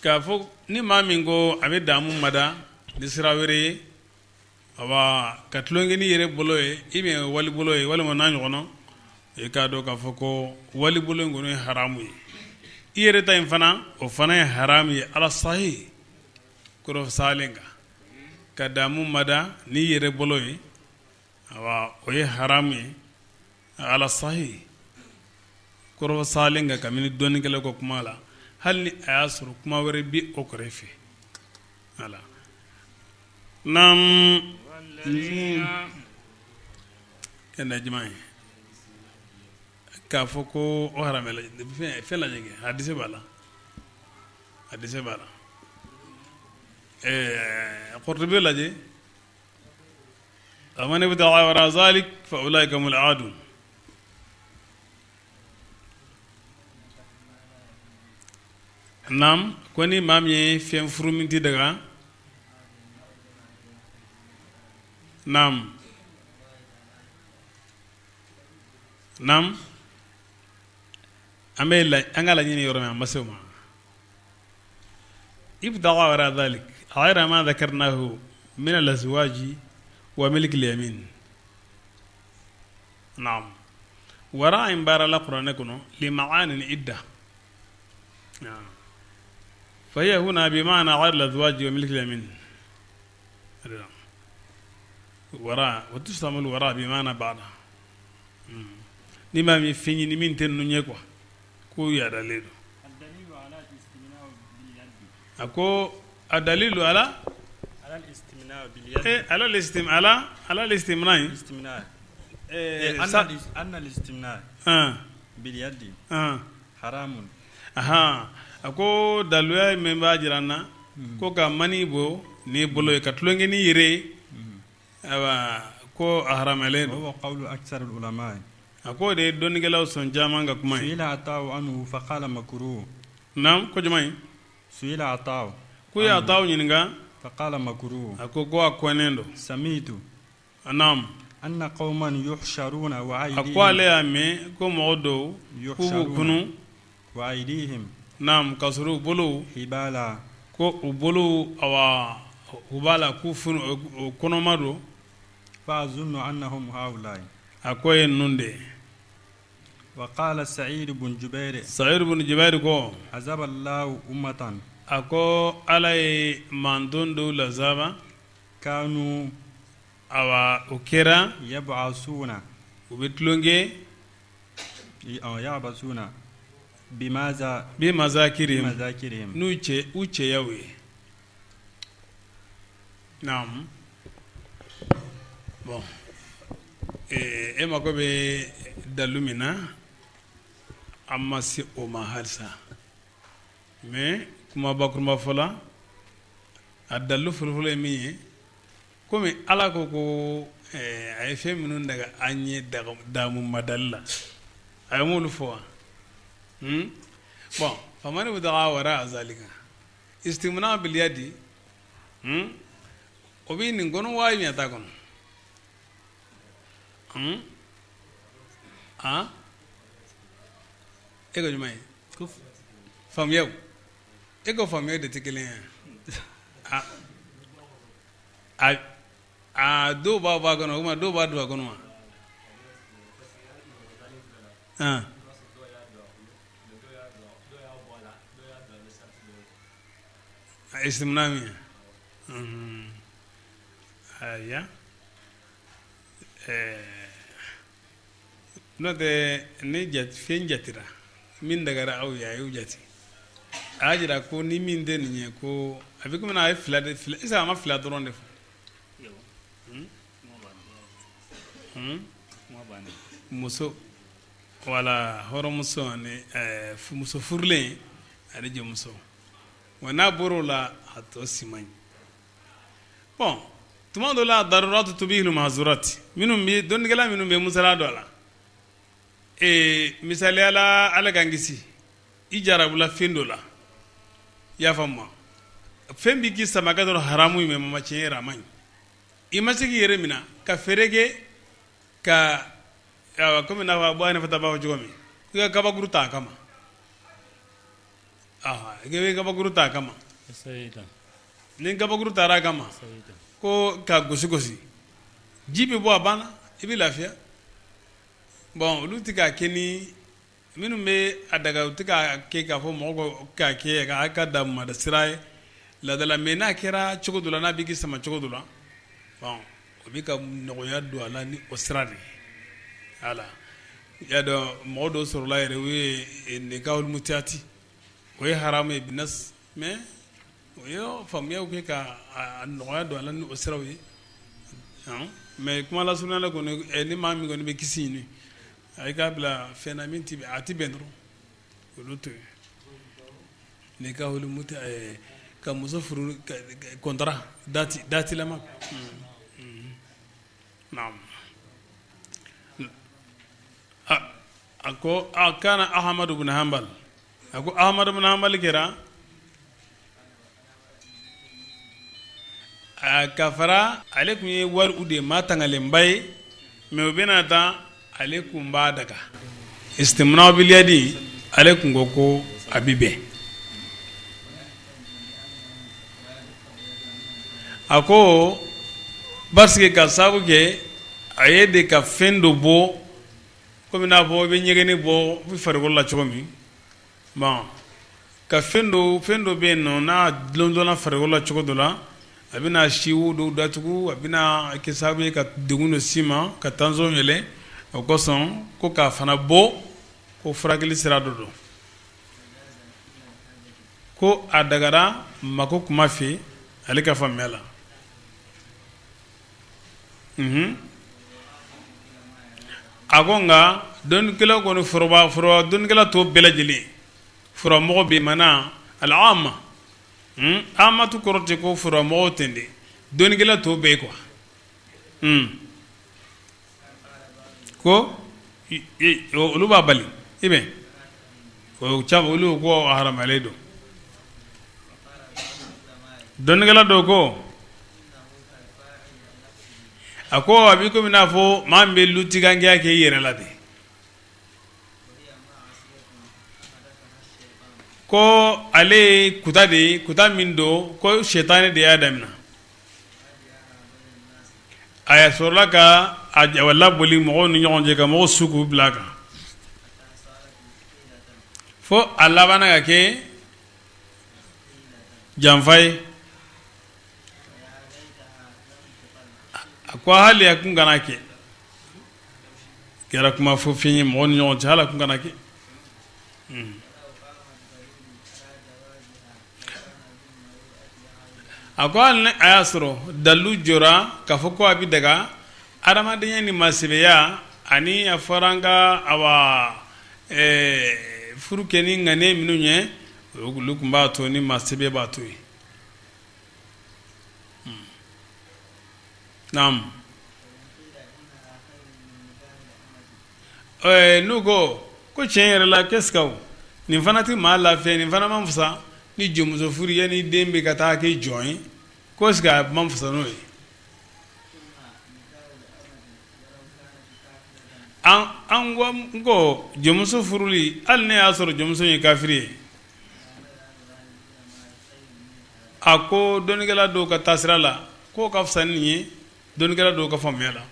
k'a fɔ ni maa min ko a bɛ damu mada ni sira wɛrɛ ye, awa, ka tulonkɛ n'i yɛrɛ bolo ye, i bɛ wali bolo ye, walima n'a ɲɔgɔnna, i k'a dɔn k'a fɔ ko wali bolo in kɔni ye haramu ye. I yɛrɛ ta in fana, o fana ye haramu ye. Ala sahi kɔrɔ salen kan ka damu mada n'i yɛrɛ bolo ye, awa, o ye haramu ye. Ala sahi kɔrɔfɔ salen kan kabini dɔnnikɛlaw ka kuma la, hali ni a y'a sɔrɔ kuma wɛrɛ bɛ o kɛrɛfɛ. Voilà. Naam. Ɛnna jumɛn ye k'a fɔ ko o haramuyala fɛn lajɛ kɛ, hadisi b'a la, hadisi b'a la. Ɛɛ Qurtubi lajɛ. Faman ibtaga wara zalik fa ulaika humul aadun. Naam, ko ni maa min ye fɛn furu min tɛ daga. Naam. Naam. An bɛ an ka laɲini yɔrɔ min an ma se o ma. Ibtaga wara zalik ghayra ma dhakarnahu min al-azwaji wa milk al-yamin. Naam. Wara in baarala kuranɛ kɔnɔ li ma'anin idda. Naam. Fa hiya huna bi ma'na ghayr al-azwaji wa milk al-yamin. Wara wa tustamalu wara bi ma'na ba'da. Ni maa min fɛn ɲini min tɛ ninnu ye quoi k'o yadalen don. A ko a dalilu ala ala al-istimna a ko daluya min b'a jira an na ko ka mani bɔ n'i bolo ye ka tulonkɛ n'i yɛrɛ ye ayiwa ko a haramuyalen don. A ko o de ye dɔnnikɛlaw sɔn caman ka kuma ye. Suila Ata'u anhu faqala makruh. Naam ko jumɛn? Suila Ata'u. K'u ye Ata'u ɲininka. Faqala makruh. A ko ko a kɔnnen don. Sami'tu. Naam. Anna qauman yuhsharuna wa aydihim. A ko ale y'a mɛn ko mɔgɔ dɔw k'u b'u kunun. Wa aydihim. Naam k'a sɔrɔ u bolow. Hibala. Ko u bolow awa hubala k'u funu o kɔnɔma don. Fa azunnu annahum haula'i. A ko ye ninnu de ye. Wa qala Sa'id bun Jubair. Sa'id bun Jubair ko. Azaba Allahu ummatan. A ko Ala ye mantɔn dɔw lazaba. Kanu. Awa o kɛra. Yab'asuna. U bɛ tulonkɛ. Ya'basuna bimaza. Bimazakirihim. Bimazakirihim. N'u cɛ u cɛyaw ye. Naamu bon e mako bɛ dalu min na an ma se o ma halisa mais kuma bakurunba fɔ la a dalu fɔlɔfɔlɔ ye min ye komi ala ko ko a ye fɛn minnu daga an ye damu madali la a ye m'olu fɔ wa bon faman ibtaga wara zalika istimna bil yadi o bɛ nin kɔnɔ waa ɲɛ t'a kɔnɔ a e ko jumɛn ye faamuyaw e ko faamuya de tɛ kelen ye a a dɔw b'a bɔ a kɔnɔ o tuma dɔw b'a don a kɔnɔ wa Istimna min ayiwa n'o tɛ ni fɛn jatira min dagara aw ye a y'o jate a y'a jira ko ni min tɛ nin ye ko a bɛ komi a ye fila de fila est-ce que a ma fila dɔrɔn de fɔ muso wala hɔrɔnmuso ani muso furulen ani jɔnmuso wa n'a bɔra o la a tɔ si man ɲi bon tuma dɔ la daruratu tubihul mahzurati minnu bɛ dɔnnikɛla minnu bɛ musala dɔ la ee misaliya la ala k'an kisi i jarabula fɛn dɔ la i y'a faamu ma fɛn b'i k'i sama ka dɔrɔn haramu ye mais mama tiɲɛ yɛrɛ a man ɲi i ma se k'i yɛrɛ minɛ ka fɛɛrɛ kɛ ka komi n'a fɔ Abu Hanifa ta b'a fɔ cogo min i ka kabakuru ta a kama i bɛ kabakuru ta a kama ni kabakuru taara a kama ko ka gosi gosi ji bɛ bɔ a banna i bɛ lafiya bon olu tɛ k'a kɛ ni minnu bɛ a daga u tɛ k'a kɛ k'a fɔ mɔgɔ k'a kɛ k'a ka damada sira ye laadala mais n'a kɛra cogo dɔ la n'a bɛ k'i sama cogo dɔ la bon o bɛ ka nɔgɔya don a la ni o sira de ye voilà. I y'a dɔn, mɔgɔ dɔw sɔrɔla yɛrɛ, u ye nikahul mutiati, o ye haramu ye binas, mais o ye faamuyaw kɛ ka a nɔgɔya don a la ni o siraw ye. Mais kuma lasurunya la kɔni, ni maa min kɔni bɛ kisi ɲini, a k'a bila fɛn na min tɛ a tɛ bɛn dɔrɔn, olu to yen. Nikahul muti, ka muso furu contrat datilama. Naam. A ko a kana Ahmadu bin Hanbal, a ko Ahmadu bin Hanbal kɛra ka fara ale tun ye wari'u de maa tangalenba ye, mais o bɛna taa ale tun b'a daga istimna bil yadi, ale tun ko ko a bɛ bɛn. A ko parce que ka sababu kɛ a ye de ka fɛn dɔ bɔ, komi n'a fɔ i bɛ ɲɛgɛnɛ bɔ i farikolo la cogo min, bon, ka fɛn dɔ fɛn dɔ bɛ yen nɔ, n'a dulondonna farikolo la cogo dɔ la, a bɛna siwo dɔw datugu, a bɛna kɛ sababu ye ka degun dɔ s'i ma, ka tension yɛlɛ. O kosɔn ko k'a fana bɔ, ko furakɛli sira dɔ don, ko a dagara mako kuma fɛ ale ka faamuya la. A ko nka dɔnnikɛla kɔni, foroba foroba dɔnnikɛla tɔw bɛɛ lajɛlen, furamɔgɔ bɛ mana al-amma, amatu kɔrɔ tɛ ko furamɔgɔw ten dɛ, dɔnnikɛla tɔw bɛɛ quoi, ko olu b'a bali i bɛn o caman, olu ko haramuyalen don. Dɔnnikɛla dɔw ko, a ko a b'i komi n'a fɔ maa min bɛ lutigankɛya kɛ i yɛrɛ la de, ko ale ye kuta de ye, kuta min don ko sɛtanɛ de y'a daminɛ. A sɔrɔla ka a laboli mɔgɔw ni ɲɔgɔn cɛ, ka mɔgɔw su k'u bila a kan, fo a labanna ka kɛ janfa ye. A ko hali a kun kana kɛ, kɛra kuma fɔ fɛn ye mɔgɔw ni ɲɔgɔn cɛ, hali a kun kana kɛ. A ko hali ni a y'a sɔrɔ dalilu jɔra k'a fɔ ko a bɛ daga adamadenya ni maasɛbɛya, ani a fɔra an ka awa furu kɛ ni ŋaniya minnu ye, olu tun b'a to ni maasɛbɛ b'a to yen. Naamu, n'u ko ko tiɲɛ yɛrɛ la, qu'est-ce que nin fana tɛ maa lafiya, nin fana man fisa ni jɔnmuso furu ye, ni den bɛ ka taa kɛ jɔn ye, ko est-ce que a man fisa n'o ye? An ko jɔnmuso furuli, hali ne y'a sɔrɔ jɔnmuso ye kafiri ye, a ko dɔnnikɛla dɔw ka taasira la k'o ka fisa nin ye, dɔnnikɛla dɔw ka faamuya la.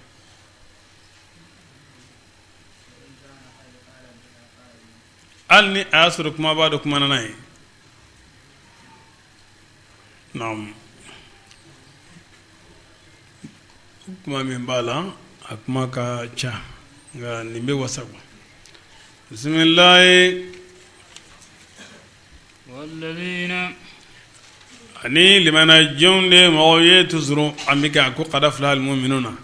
Hali ni a y'a sɔrɔ kumabaa dɔ kumana n'a ye. Naamu, kuma min b'a la, a kuma ka ca, nka nin bɛ wasa. Bisimilayi. Ani limana jɔnw de mɔgɔw ye, toujours an bɛ kɛ ko qad aflaha al-mu'minuna,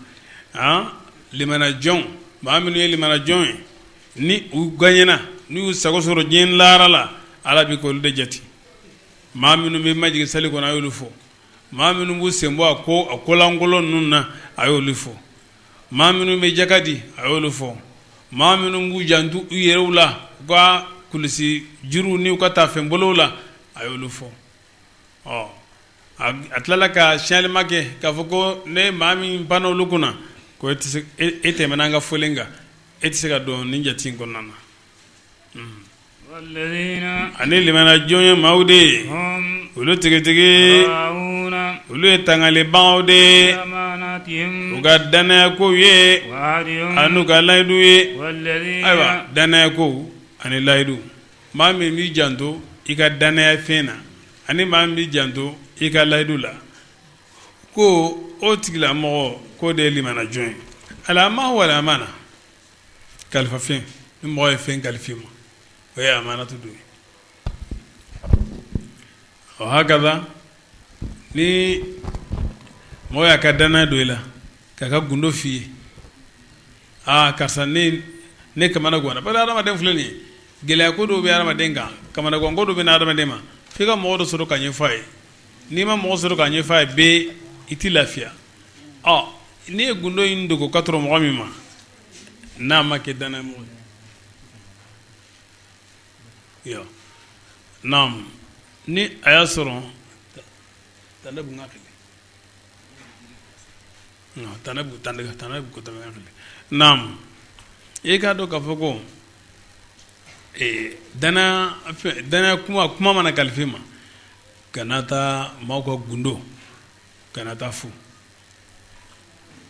limana jɔn, maa minnu ye limana jɔn ye, ni u gagnera, n'u y'u sago sɔrɔ diɲɛ lahara la, Ala bɛ k'olu de jate. Maa minnu bɛ majigin sali kɔnɔ, a y'olu fɔ. Maa minnu b'u sen bɔ a ko a kolankolon ninnu na, a y'olu fɔ. Maa minnu bɛ jaka di, a y'olu fɔ. Maa minnu b'u janto u yɛrɛw la, u ka kulusi juruw ni u ka taafenbolow la, a y'olu fɔ. Ɔ, a tilala ka signalement kɛ k'a fɔ ko ne maa min panna olu kunna, ko e tɛ se, e tɛmɛna an ka fɔlen kan, e tɛ se ka don nin jate in kɔnɔna na. Ani limana jɔn ye maaw de ye, olu tigitigi, olu ye tangalibagaw de ye u ka dannaya kow ye ani u ka layidu ye. Ayiwa, dannaya kow ani layidu, maa min b'i janto i ka dannaya fɛn na ani maa min b'i janto i ka layidu la, ko o tigilamɔgɔ k'o de ye limana jɔn ye. Alama wala amana. Kalifafɛn, ni mɔgɔ ye fɛn kalifa i ma, o ye amanatu dɔ ye. Wa hakaza, ni mɔgɔ y'a ka danaya don i la k'a ka gundo f'i ye, aa karisa, ne kamana ganna, parce que hadamaden filɛ nin ye, gɛlɛya ko dɔw bɛ hadamaden kan, kamanagan ko dɔ bɛ na hadamaden ma, f'i ka mɔgɔ dɔ sɔrɔ ka ɲɛfɔ a ye. N'i ma mɔgɔ sɔrɔ ka ɲɛfɔ a ye bɛɛ, i tɛ lafiya. Ɔ n'i ye gundo in dogo ka tɔrɔ mɔgɔ min ma, n'a ma kɛ danayamɔgɔ ye, naam, ni a y'a sɔrɔ naam, i k'a dɔn k'a fɔ ko danaya kuma mana kalifa i ma, kana taa maaw ka gundo, kana taa fɔ,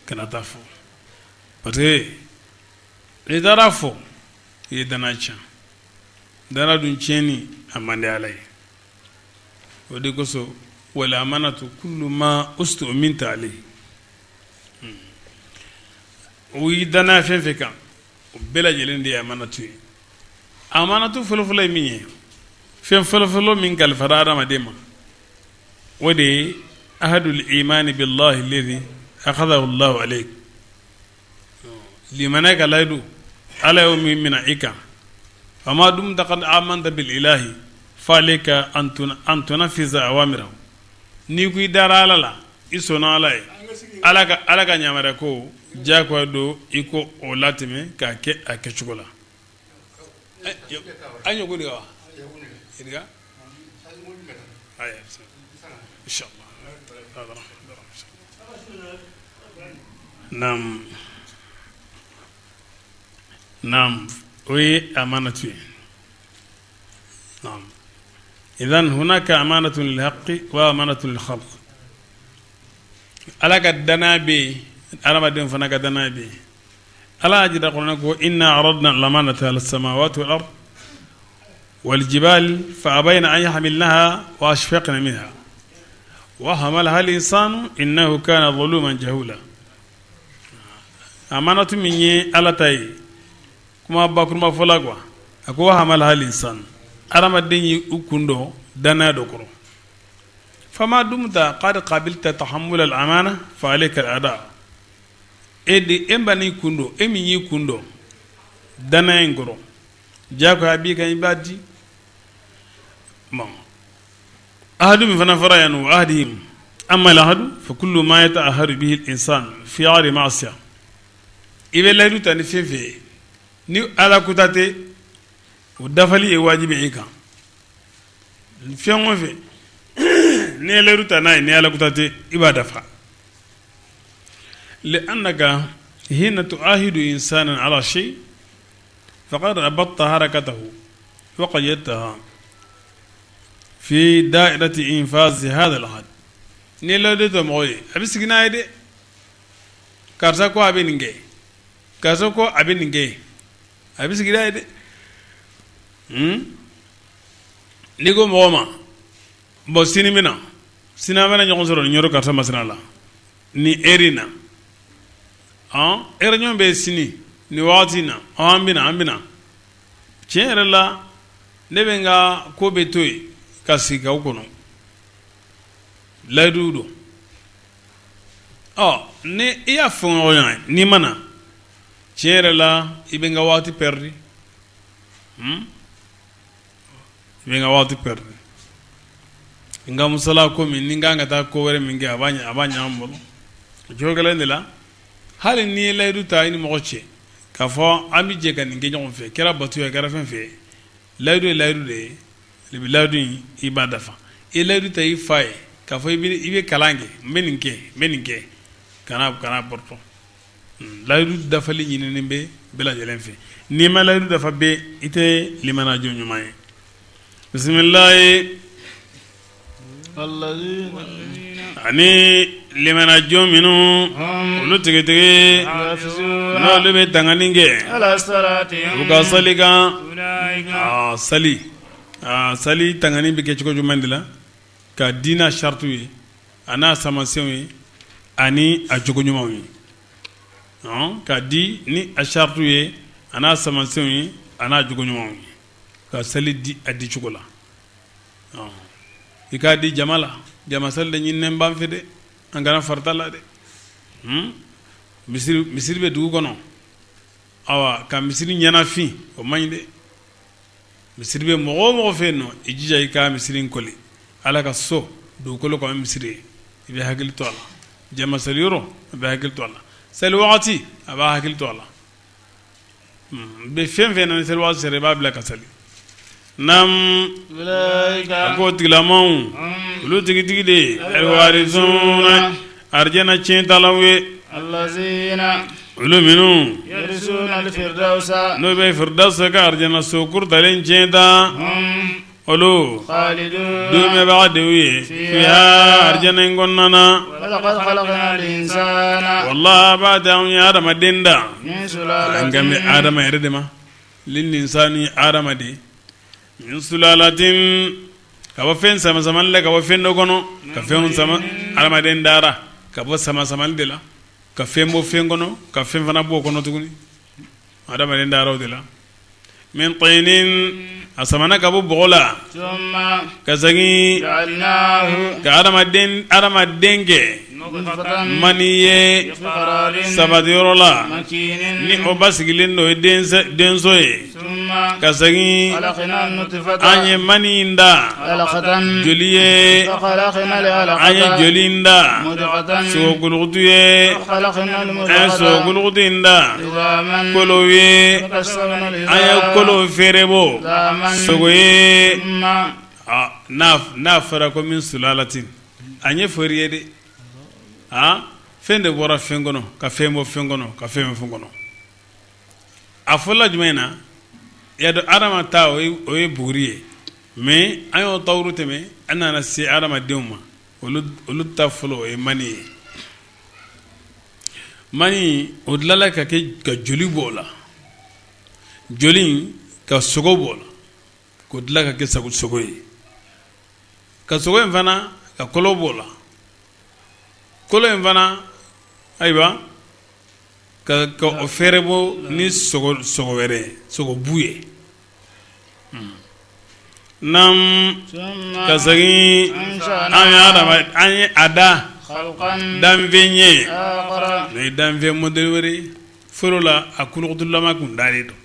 kana taa fɔ, parce que n'i taara fɔ, i ye danaya tiɲɛ. Danaya dun tiɲɛni a man di Ala ye. O de kosɔn, wal amanatu kullu ma ustuminta alayhi, o y'i danaya fɛn fɛn kan, o bɛɛ lajɛlen de ye amanatu ye. Amanatu fɔlɔfɔlɔ ye min ye, fɛn fɔlɔfɔlɔ min kalifara adamaden ma, o de ye ahadul imani billahi alladhi akhadahu Allahu alayk, limaniya ka layidu Ala y'o min minɛ i kan. Fama dumta qad amanta bil ilahi fa alayka an tunafiza awamirahu. N'i ko i dara Ala la, i sɔnna Ala ye, Ala ka yamaruya ko diyagoya don i ko o latɛmɛ k'a kɛ a kɛcogo la. An ye ko de wa naam naam, o ye amanatu ye. Naam, idan hunaka amanatun lil haqqi wa amanatun lil khalq. Ala ka danaya bɛ yen, adamaden fana ka danaya bɛ yen. Ala y'a jira kuranɛ ko inna aradna al-amanata ala samawati wal ard wal jibal fa abayna an yahmilnaha wa ashfaqna minha wa hamalaha al-insanu innahu kana zaluman jahula. Amanatu min ye Ala ta ye, kuma bakurunba fɔ la quoi, a ko wa hamalaha al-insanu, adamaden ye u kun don danaya dɔ kɔrɔ. Fama dumta qad qabilta tahammul al-amana fa alayka al-ada. E de e n'i kun don, e min y'i kun don danaya in kɔrɔ, diyagoya b'i kan i b'a di. Bon, ahadu min fana fɔra yan, ahadihim amma al-ahadu fa kullu ma yata'ahadu bihi al-insan fi ghayri ma'siya. I bɛ layidu ta ni fɛn fɛn ye, ni Ala kuta tɛ, o dafali ye wajibi i kan. Fɛn o fɛn n'i ye layidu ta n'a ye, ni Ala kuta tɛ, i b'a dafa. Li'annaka hina tu'ahidu insanan ala shay faqad rabatta harakatahu wa qayyadtaha fi da'irati infazi hadha al-ahd. N'i ye layidu ta mɔgɔ ye, a bɛ sigi n'a ye dɛ, karisa ko a bɛ nin kɛ, karisa ko a bɛ nin kɛ, a bɛ sigi n'a ye dɛ. N'i ko mɔgɔ ma, bon, sini bɛ na, sini an bɛna ɲɔgɔn sɔrɔ nin yɔrɔ karisa masina la ni heure in na, réunion bɛ sini ni waati in na, an bɛna, an bɛna. Tiɲɛ yɛrɛ la, ne bɛ n ka ko bɛ to yen ka sigi k'aw kɔnɔ, layidu don. Ɔ ni i y'a fɔ ɲɔgɔn ye, n'i ma na, tiɲɛ yɛrɛ la, i bɛ n ka waati perdu, i bɛ n ka waati perdu, n ka musala ko min ni n kan ka taa ko wɛrɛ min kɛ, a b'a a b'a ɲa n bolo. O cogo kelen de la, hali n'i ye layidu ta i ni mɔgɔ cɛ k'a fɔ an bɛ jɛ ka nin kɛ ɲɔgɔn fɛ, kɛra bato ye, a kɛra fɛn fɛn ye, layidu ye layidu de ye. I bɛ layidu in, i b'a dafa. I ye layidu ta i fa ye k'a fɔ i bɛ kalan kɛ, n bɛ nin kɛ, n bɛ nin kɛ, kana bɔrɔtɔ. Layidu dafali ɲininen bɛ bɛɛ lajɛlen fɛ. N'i ma layidu dafa bɛ, i tɛ limaniya jɔn ɲuman ye. Bisimilayi. Ani limaniya jɔn minnu, olu tigitigi n'olu bɛ tangani kɛ u ka sali kan. Sali, sali tangani bɛ kɛ cogo jumɛn de la? Ka di n'a saratu ye, a n'a samasenw ye, ani a jogo ɲumanw ye, ka di ni a saratu ye. a n'a samasenw ye a n'a jogoɲumanw ye ka seli di a di cogo la. I k'a di jama la, jama sali de ɲininen b'an fɛ dɛ, an kana farida la dɛ. Misiri bɛ dugu kɔnɔ, awa ka misiri ɲɛnafin o man ɲi dɛ. Misiri bɛ mɔgɔ o mɔgɔ fɛ yen nɔ, i jija i ka misiri in koli. Ala ka so dugukolo kan misiri ye, i bɛ hakili to a la. Jama sali yɔrɔ, i bɛ hakili to a la. Sali wagati, a b'a hakili to a la. Bɛ fɛn fɛn na ni sali waati sera i b'a bila ka sali. Naam, a ko tigilamaw olu tigitigi de ye alwarisuna arijana tiɲɛtalaw ye, allazina olu minnu yarisuna alfirdausa n'o bɛ firdausa ka arijana so kɔrɔtalen tiɲɛ ta, hum olu khalidun duumɛbaga de y'u ye fiha arijana in kɔnɔna na. Wa laqad khalaqna al-insana Wallahi b'a tɛ anw ye adamaden dan, min an sulalatin kan bɛ adama yɛrɛ de ma, lil insani adamaden min sulalatin ka bɔ fɛn samasamali la, ka bɔ fɛn dɔ kɔnɔ, ka fɛn sama. Adamaden dara ka bɔ samasamali de la, ka fɛn bɔ fɛn kɔnɔ, ka fɛn fana bɔ o kɔnɔ tuguni. Adamaden dara o de la. Min tinin, a samana ka bɔ bɔgɔ la, ka segin ka adamaden kɛ mani ye sabatiyɔrɔ la, ni o basigilen don, ye denso ye. Ka segin, an ye mani in da joli ye, an ye joli in da sogokulukutu ye, an ye sogokulukutu in da kolo ye, an ye kolo feere bɔ sogo ye. N'a fɔra ko min sulalatin, a ɲɛfɔr'i ye de, fɛn de bɔra fɛn kɔnɔ ka fɛn bɔ fɛn kɔnɔ ka fɛn bɔ fɛn kɔnɔ. A fɔlɔla jumɛn na? Y'a dɔn adama ta o ye buguri ye, mais an y'o tawuru tɛmɛ, an nana se adamadenw ma. Olu ta fɔlɔ o ye mani ye. Mani o dilanla ka kɛ ka joli bɔ o la, joli ka sogo bɔ o la, k'o dilan ka kɛ sogo ye, ka sogo in fana ka kolo bɔ o la, kolo in fana ayiwa ka o fɛrɛ bɔ ni sogo wɛrɛ ye, sogobu ye. Naam, ka segin, an ye adama an ye a da danfɛn ye, n'o ye danfɛn modèle wɛrɛ ye. Fɔlɔ la a kulukutulama kun dalen don,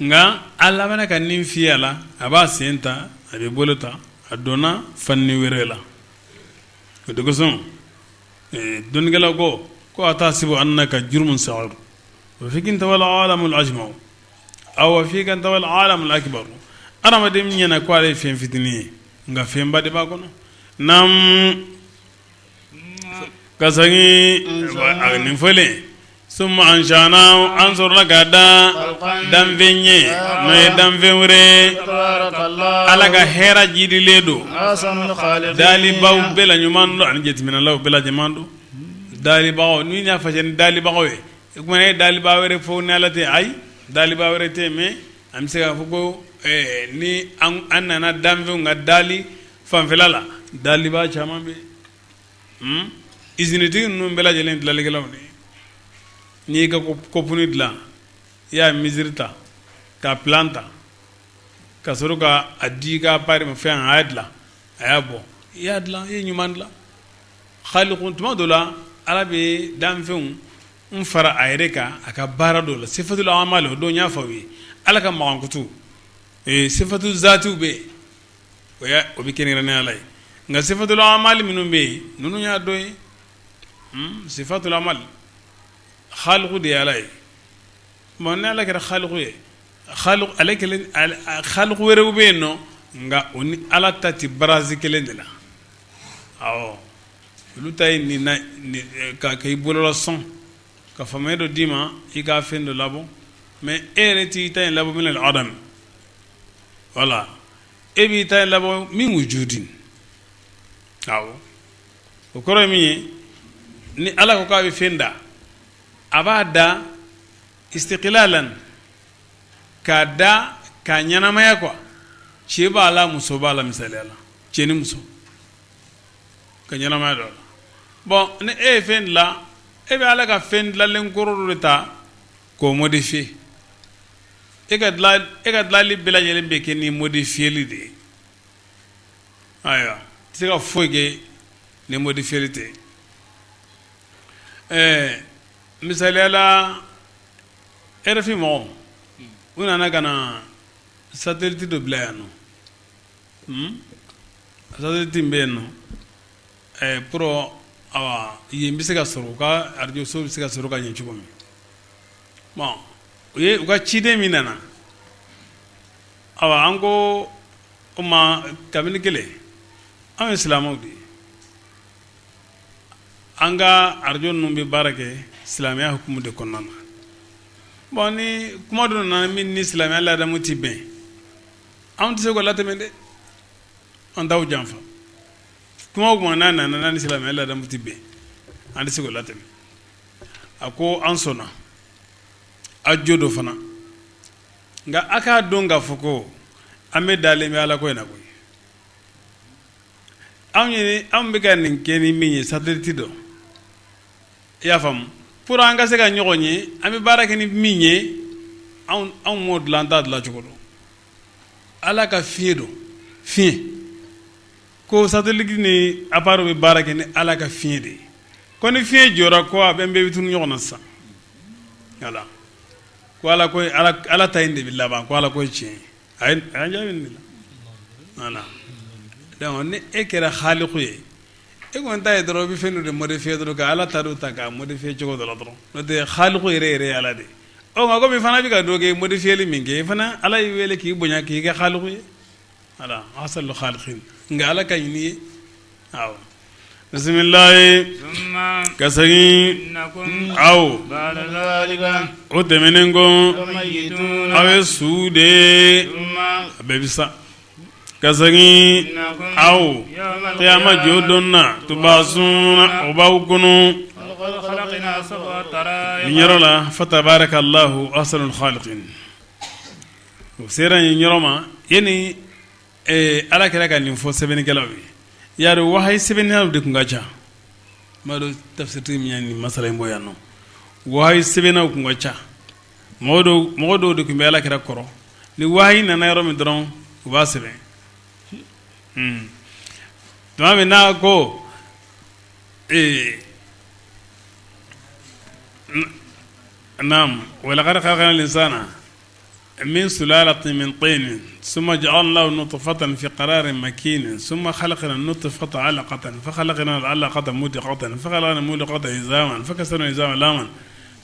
nka a labanna ka nin fiyɛ a la, a b'a sen ta, a bɛ bolo ta, a donna fanni wɛrɛ la. O de kosɔn dɔnnikɛlaw ko ko atahsibu annaka jurmun saghir wa fika intawal alamul ajma'u aw wa fika intawal alamul akbar. Adamaden ɲɛna ko ale ye fɛn fitinin ye, nka fɛnba de b'a kɔnɔ. Naam, ka segin nin fɔlen, summa anshana, an sɔrɔla k'a da danfɛn ye, n'o ye danfɛn wɛrɛ. Ala ka hɛrɛ jidilen don, dalibaw bɛɛ la ɲuman don ani jateminɛlaw bɛɛ la ɲuman don. Dalibagaw ni y'a fɔ ni dalibagaw ye, o tuma e dalibaa wɛrɛ fo ni Ala tɛ? Ayi, dalibaa wɛrɛ tɛ, mais an bɛ se k'a fɔ ko ni an nana danfɛnw ka dali fanfɛla la, dalibaa caman bɛ yen. Izinitigi ninnu bɛɛ lajɛlen dilanlikɛlaw de ye. N'i y'i ka kɔpuni dilan, i y'a mesure ta ka plan ta ka sɔrɔ ka a di i ka appareil ma, fɛn a y'a dilan, a y'a bɔ, i y'a dilan, i ye ɲuman dilan. Khaliqun tuma dɔ la, Ala bɛ danfɛnw n fara a yɛrɛ kan a ka baara dɔ la, sifatul amal. O don n y'a fɔ aw ye, Ala ka mankutu sifatu zatiw bɛ yen, o bɛ kɛrɛnkɛrɛnnenya la ye, nka sifatul amal minnu bɛ yen, ninnu y'a dɔ ye. Sifatul amal, khaliqu de ye Ala ye. Bon, ni Ala kɛra khaliqu ye, ale kelen, khaliqu wɛrɛw bɛ yen nɔ, nka o ni Ala ta tɛ barazi kelen de la. Awɔ, olu ta ye nin na ka i bolola sɔn ka faamuya dɔ d'i ma, i ka fɛn dɔ labɔ, mais e yɛrɛ t'i ta in labɔ min al-adam, wala e b'i ta in labɔ min wujudin. Awɔ, o kɔrɔ ye min ye, ni Ala ko k'a bɛ fɛn da, a b'a da istiqlalan, k'a da k'a ɲɛnamaya quoi. Cɛ b'a la, muso b'a la, misaliya la, cɛ ni muso ka ɲɛnamaya dɔ la. Bon, ni e ye fɛn dilan, e bɛ Ala ka fɛn dilanlen kɔrɔ dɔ de ta. K'o modifier e ka e ka dilanli bɛɛ lajɛlen bɛ kɛ ni modifiyeli de ye. Ayiwa, i tɛ se ka foyi kɛ ni modifiyeli tɛ. Ɛɛ, misaliya la, RFI mɔgɔw, u nana ka na satellite dɔ bila yan nɔ. Satellite in bɛ yen nɔ pour awa yen bɛ se ka sɔrɔ, u ka arajo so bɛ se ka sɔrɔ ka ɲɛ cogo min. Bon, u ye u ka ciden min nana, awa an ko o ma kabini kelen, anw ye silamɛw de ye, an ka arajo ninnu bɛ baara kɛ silamɛya hukumu de kɔnɔna na. Bon, ni kuma dɔ nana min ni silamɛya ladamu tɛ bɛn, anw tɛ se k'o latɛmɛ dɛ, an t'aw janfa. Kuma o kuma n'a nana n'a ni silamɛya ladamu tɛ bɛn, an tɛ se k'o latɛmɛ. A ko an sɔnna, a jo dɔ fana, nka a k'a dɔn k'a fɔ ko an bɛ dalen bɛ Ala ko in na koyi. Anw ye anw bɛ ka nin kɛ ni min ye, satellite dɔ, i y'a faamu, pour an ka se ka ɲɔgɔn ye, an bɛ baara kɛ ni min ye, anw m'o dilan, an t'a dilan cogo dɔn. Ala ka fiɲɛ don, fiɲɛ ko satellite ni appareil bɛ baara kɛ ni Ala ka fiɲɛ de ye. Ko ni fiɲɛ jɔra, ko a bɛ bɛɛ bɛ tunu ɲɔgɔn na sisan. Wala ko Ala ko Ala ta in de bɛ laban, ko Ala ko ye tiɲɛ ye. A ye a jaabi nin de la. Wala, donc ni e kɛra haliku ye, e kɔni ta ye dɔrɔn i bɛ fɛn dɔ de modifier dɔrɔn, ka Ala ta dɔ ta k'a modifier cogo dɔ la dɔrɔn. N'o tɛ, haliku yɛrɛ yɛrɛ ye Ala de ye. Ɔ, nka komi fana bɛ ka dɔ kɛ, modifiyeli min kɛ, i fana Ala y'i wele k'i bonya k'i kɛ haliku ye. Ala ahsanul khaliqin, nka Ala ka ɲi n'i ye. Awɔ, bisimilahi, ka segin aw o tɛmɛnen kɔ, aw ye su de ye, a bɛɛ bɛ sa. Ka segin aw kiyama jɔ don na, tubasuna, o b'aw kunu. Nin yɔrɔ la, fatabarakallahu ahsanul khaliqin, o sera nin yɔrɔ ma yanni Ala kɛra ka nin fɔ sɛbɛnnikɛlaw ye. Y'a dɔn, wahayi sɛbɛnnikɛlaw de tun ka ca. N b'a dɔn tafsiritigi min ye nin masala in bɔ yan nɔ, wahayi sɛbɛnnaw tun ka ca. Mɔgɔ dɔw de tun bɛ Ala kira kɔrɔ, ni wahayi nana yɔrɔ min dɔrɔn, u b'a sɛbɛn. Tuma min n'a ko naam, walaqad khalaqna al-insana min sulalatin min tin summa ja'alnahu nutfatan fi qararin makin summa khalaqna nutfata alaqatan fa khalaqna al-alaqata mudghatan fa khalaqna mudghata izaman fa kasawna izama lahman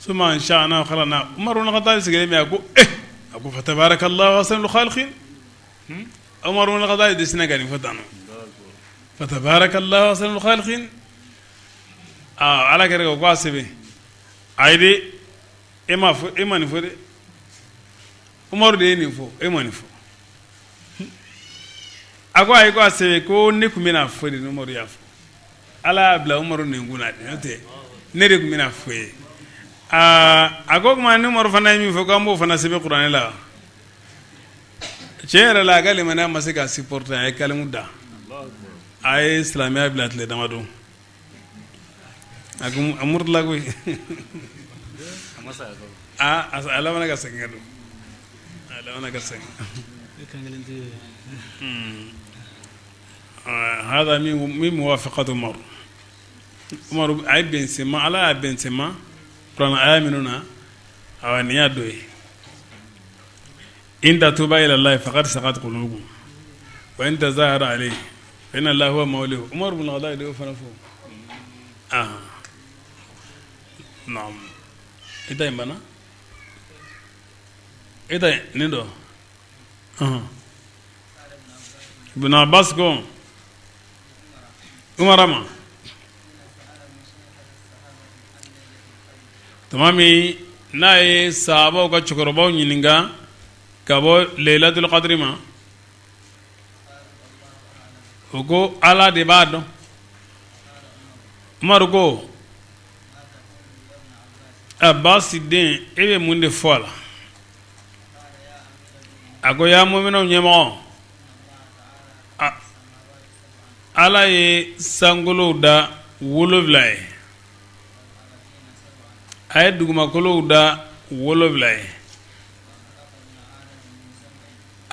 summa ansha'nahu khalaqna. Umar ibn Khattab sigilen bɛ, a ko eh, a ko fatabarakallahu ahsanul khaliqin. Umar ibn Khattab de sinna ka nin fɔ tan nɔ, fatabarakallahu ahsanul khaliqin. Aa, Ala kɛra ko a sɛbɛn. Ayi dɛ, e ma fɔ, e ma nin fɔ dɛ, Umaru de ye nin fɔ, e ma nin fɔ. A ko ayi, ko a sɛbɛn, ko ne tun bɛna fɔ de, ni Umaru y'a fɔ. Ala y'a bila Umaru nɛnkun na de, n'o tɛ ne de tun bɛna fɔ ye. Aa, a ko tuma ni Umaru fana ye min fɔ, k'an b'o fana sɛbɛn kuranɛ la. Tiɲɛ yɛrɛ la, a ka limaniya ma se k'a supporter, a ye kalimu da, a ye silamɛya bila tile damadɔ. A ko a murutila koyi. Aa, a labanna ka segin ka don, a labanna ka segin. Hada min muwafaqat Umar. Umar a ye bɛn sema, Ala y'a bɛn sema kuranɛ aya minnu na, awa nin y'a dɔ ye. In tatuba ila Allahi faqad sagat qulubukum wa in tazahara alayhi fa inna Allaha huwa mawlahu. Umar ibn Khattab de y'o fana fɔ. Ah, naam, i ta in banna, i ta nin dɔ. Ibn Abbas ko Umar ma tuma min n'a ye sahabaw ka cɛkɔrɔbaw ɲininka ka bɔ Laylatul Qadri ma, o ko Ala de b'a dɔn. Umaru ko Abbas den, e bɛ mun de fɔ a la? A ko ya muminɛw ɲɛmɔgɔ, Ala ye sankolow da 7 ye, a ye dugumakolow da wolonwula ye.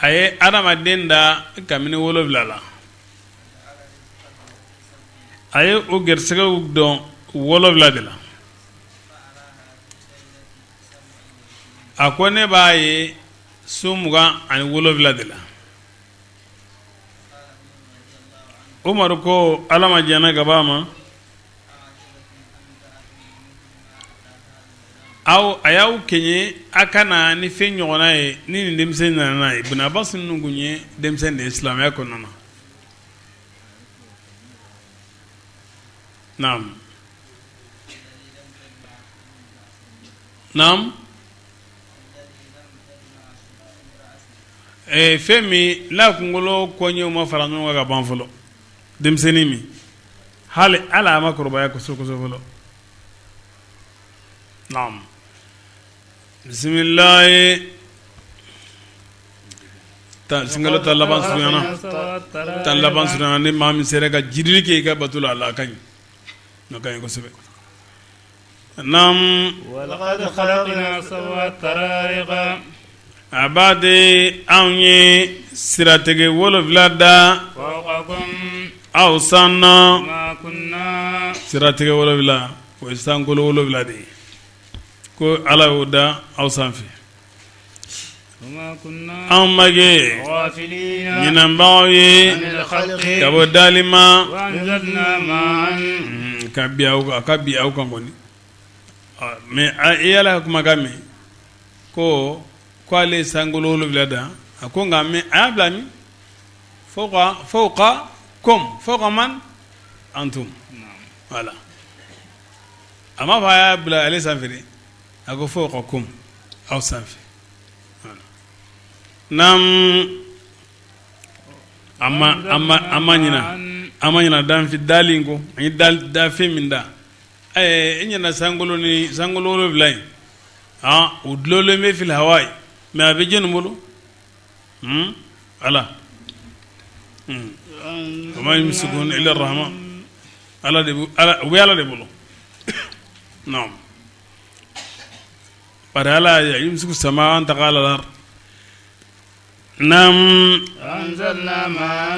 A ye adamaden da kabini wolonwula la. A ye o garisɛgɛw dɔn wolonwula de la. A ko ne b'a ye su 27 de la. Umaru ko Ala ma jɛnna ka b'a ma, aw a y'aw kɛɲɛ a ka na ni fɛn ɲɔgɔnna ye ni nin denmisɛn nana n'a ye. Ibn Abbas ninnu tun ye denmisɛn de ye silamɛya kɔnɔna na. Naam. Naam. Fɛn min n'a kunkolo kɔɲɛw ma fara ɲɔgɔn kan ka ban fɔlɔ, denmisɛnnin min hali ala a ma kɔrɔbaya kosɛbɛ kosɛbɛ fɔlɔ. Naam, bisimilahi. Sunkalo tan laban surunyana, tan laban surunyana, ni maa min sera ka jidili kɛ i ka bato la, a ka ɲi, a ka ɲi kosɛbɛ. Naam. A b'a de anw ye siratigɛ wolonwula da aw san na. Siratigɛ wolonwula, o ye sankolo wolonwula de ye, ko Ala y'o da aw sanfɛ. Anw ma kɛ ɲinɛbagaw ye ka bɔ dali ma ka bi a ka bi aw kan kɔni. Mais i y'Ala ka kumakan mɛn ko ko ale ye sankolo wolonwula da, a ko nka mais a y'a bila min fawqakum fawqa man antum, voilà. A m'a fɔ a y'a bila ale sanfɛ dɛ, a ko fawqakum, aw sanfɛ. Naam, an ma an ma an ma ɲina, an ma ɲina danfi dali ko an ye dafɛn min da. E ɲɛna sankolo ni sankolo wolonwula in, o dulonlen bɛ fil hawayi, mais a bɛ jɔni bolo? Ala. Wa ma yumsikuhunna illa rahman. Ala de ala, u bɛ Ala de bolo. Naam. Bari Ala yumsiku sama an taqa ala al-ard. Naam.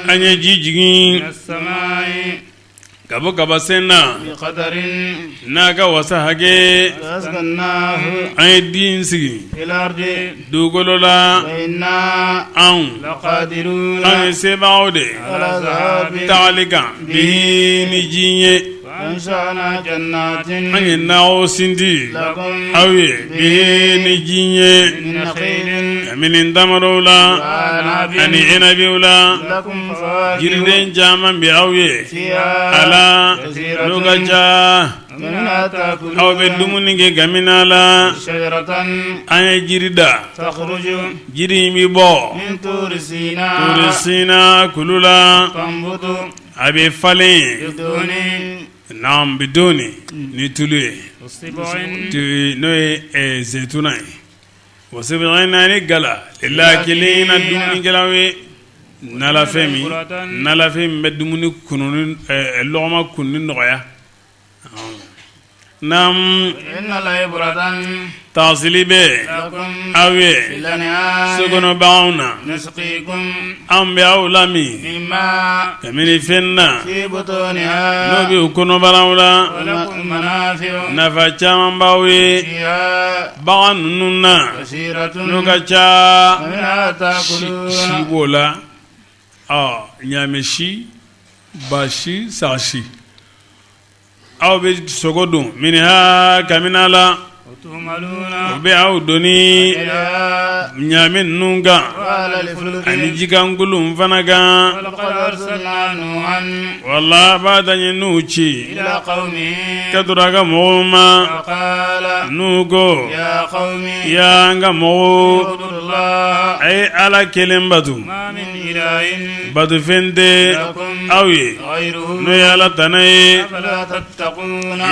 An ye ji jigin ka bɔ kabasen na n'a ka wasa hakɛ. An ye di in sigi dugukolo la. Anw an ye sebagaw de tagali kan bihi ni ji ye. An ye nakɔw sinti aw ye bihi ni ji ye kabini tamaro la ani inabiw la. Jiriden caman bɛ aw ye a la n'o ka ca. Aw bɛ dumuni kɛ kabini a la. An ye jiri da, jiri in bɛ bɔ Turi Sina kulu la. A bɛ falen naam biduni ni tulu ye, n'o ye zetuna ye. Wa sibgin ani gala lilakilina, dumunikɛlaw ye nalafɛn min, nalafɛn min bɛ dumuni kununi lɔgɔma kununi nɔgɔya. Naam, taasili bɛ aw ye sokɔnɔ baganw na. An bɛ aw lamin kabini fɛn na n'o bɛ u kɔnɔbaraw la. Nafa caman b'aw ye bagan ninnu na n'o ka ca. Si b'o la, ɲaamɛ si, ba si, saga si. Aw bɛ sogo dun minha kabini a la, o bɛ aw doni ɲaamɛ ninnu kan ani jikankulu fana kan. Wala b'a da ye Nuhu ci ka tora a ka mɔgɔw ma. Nuhu ko, ya an ka mɔgɔw, a ye Ala kelen bato, batofɛn tɛ aw ye n'o ye Ala tana ye.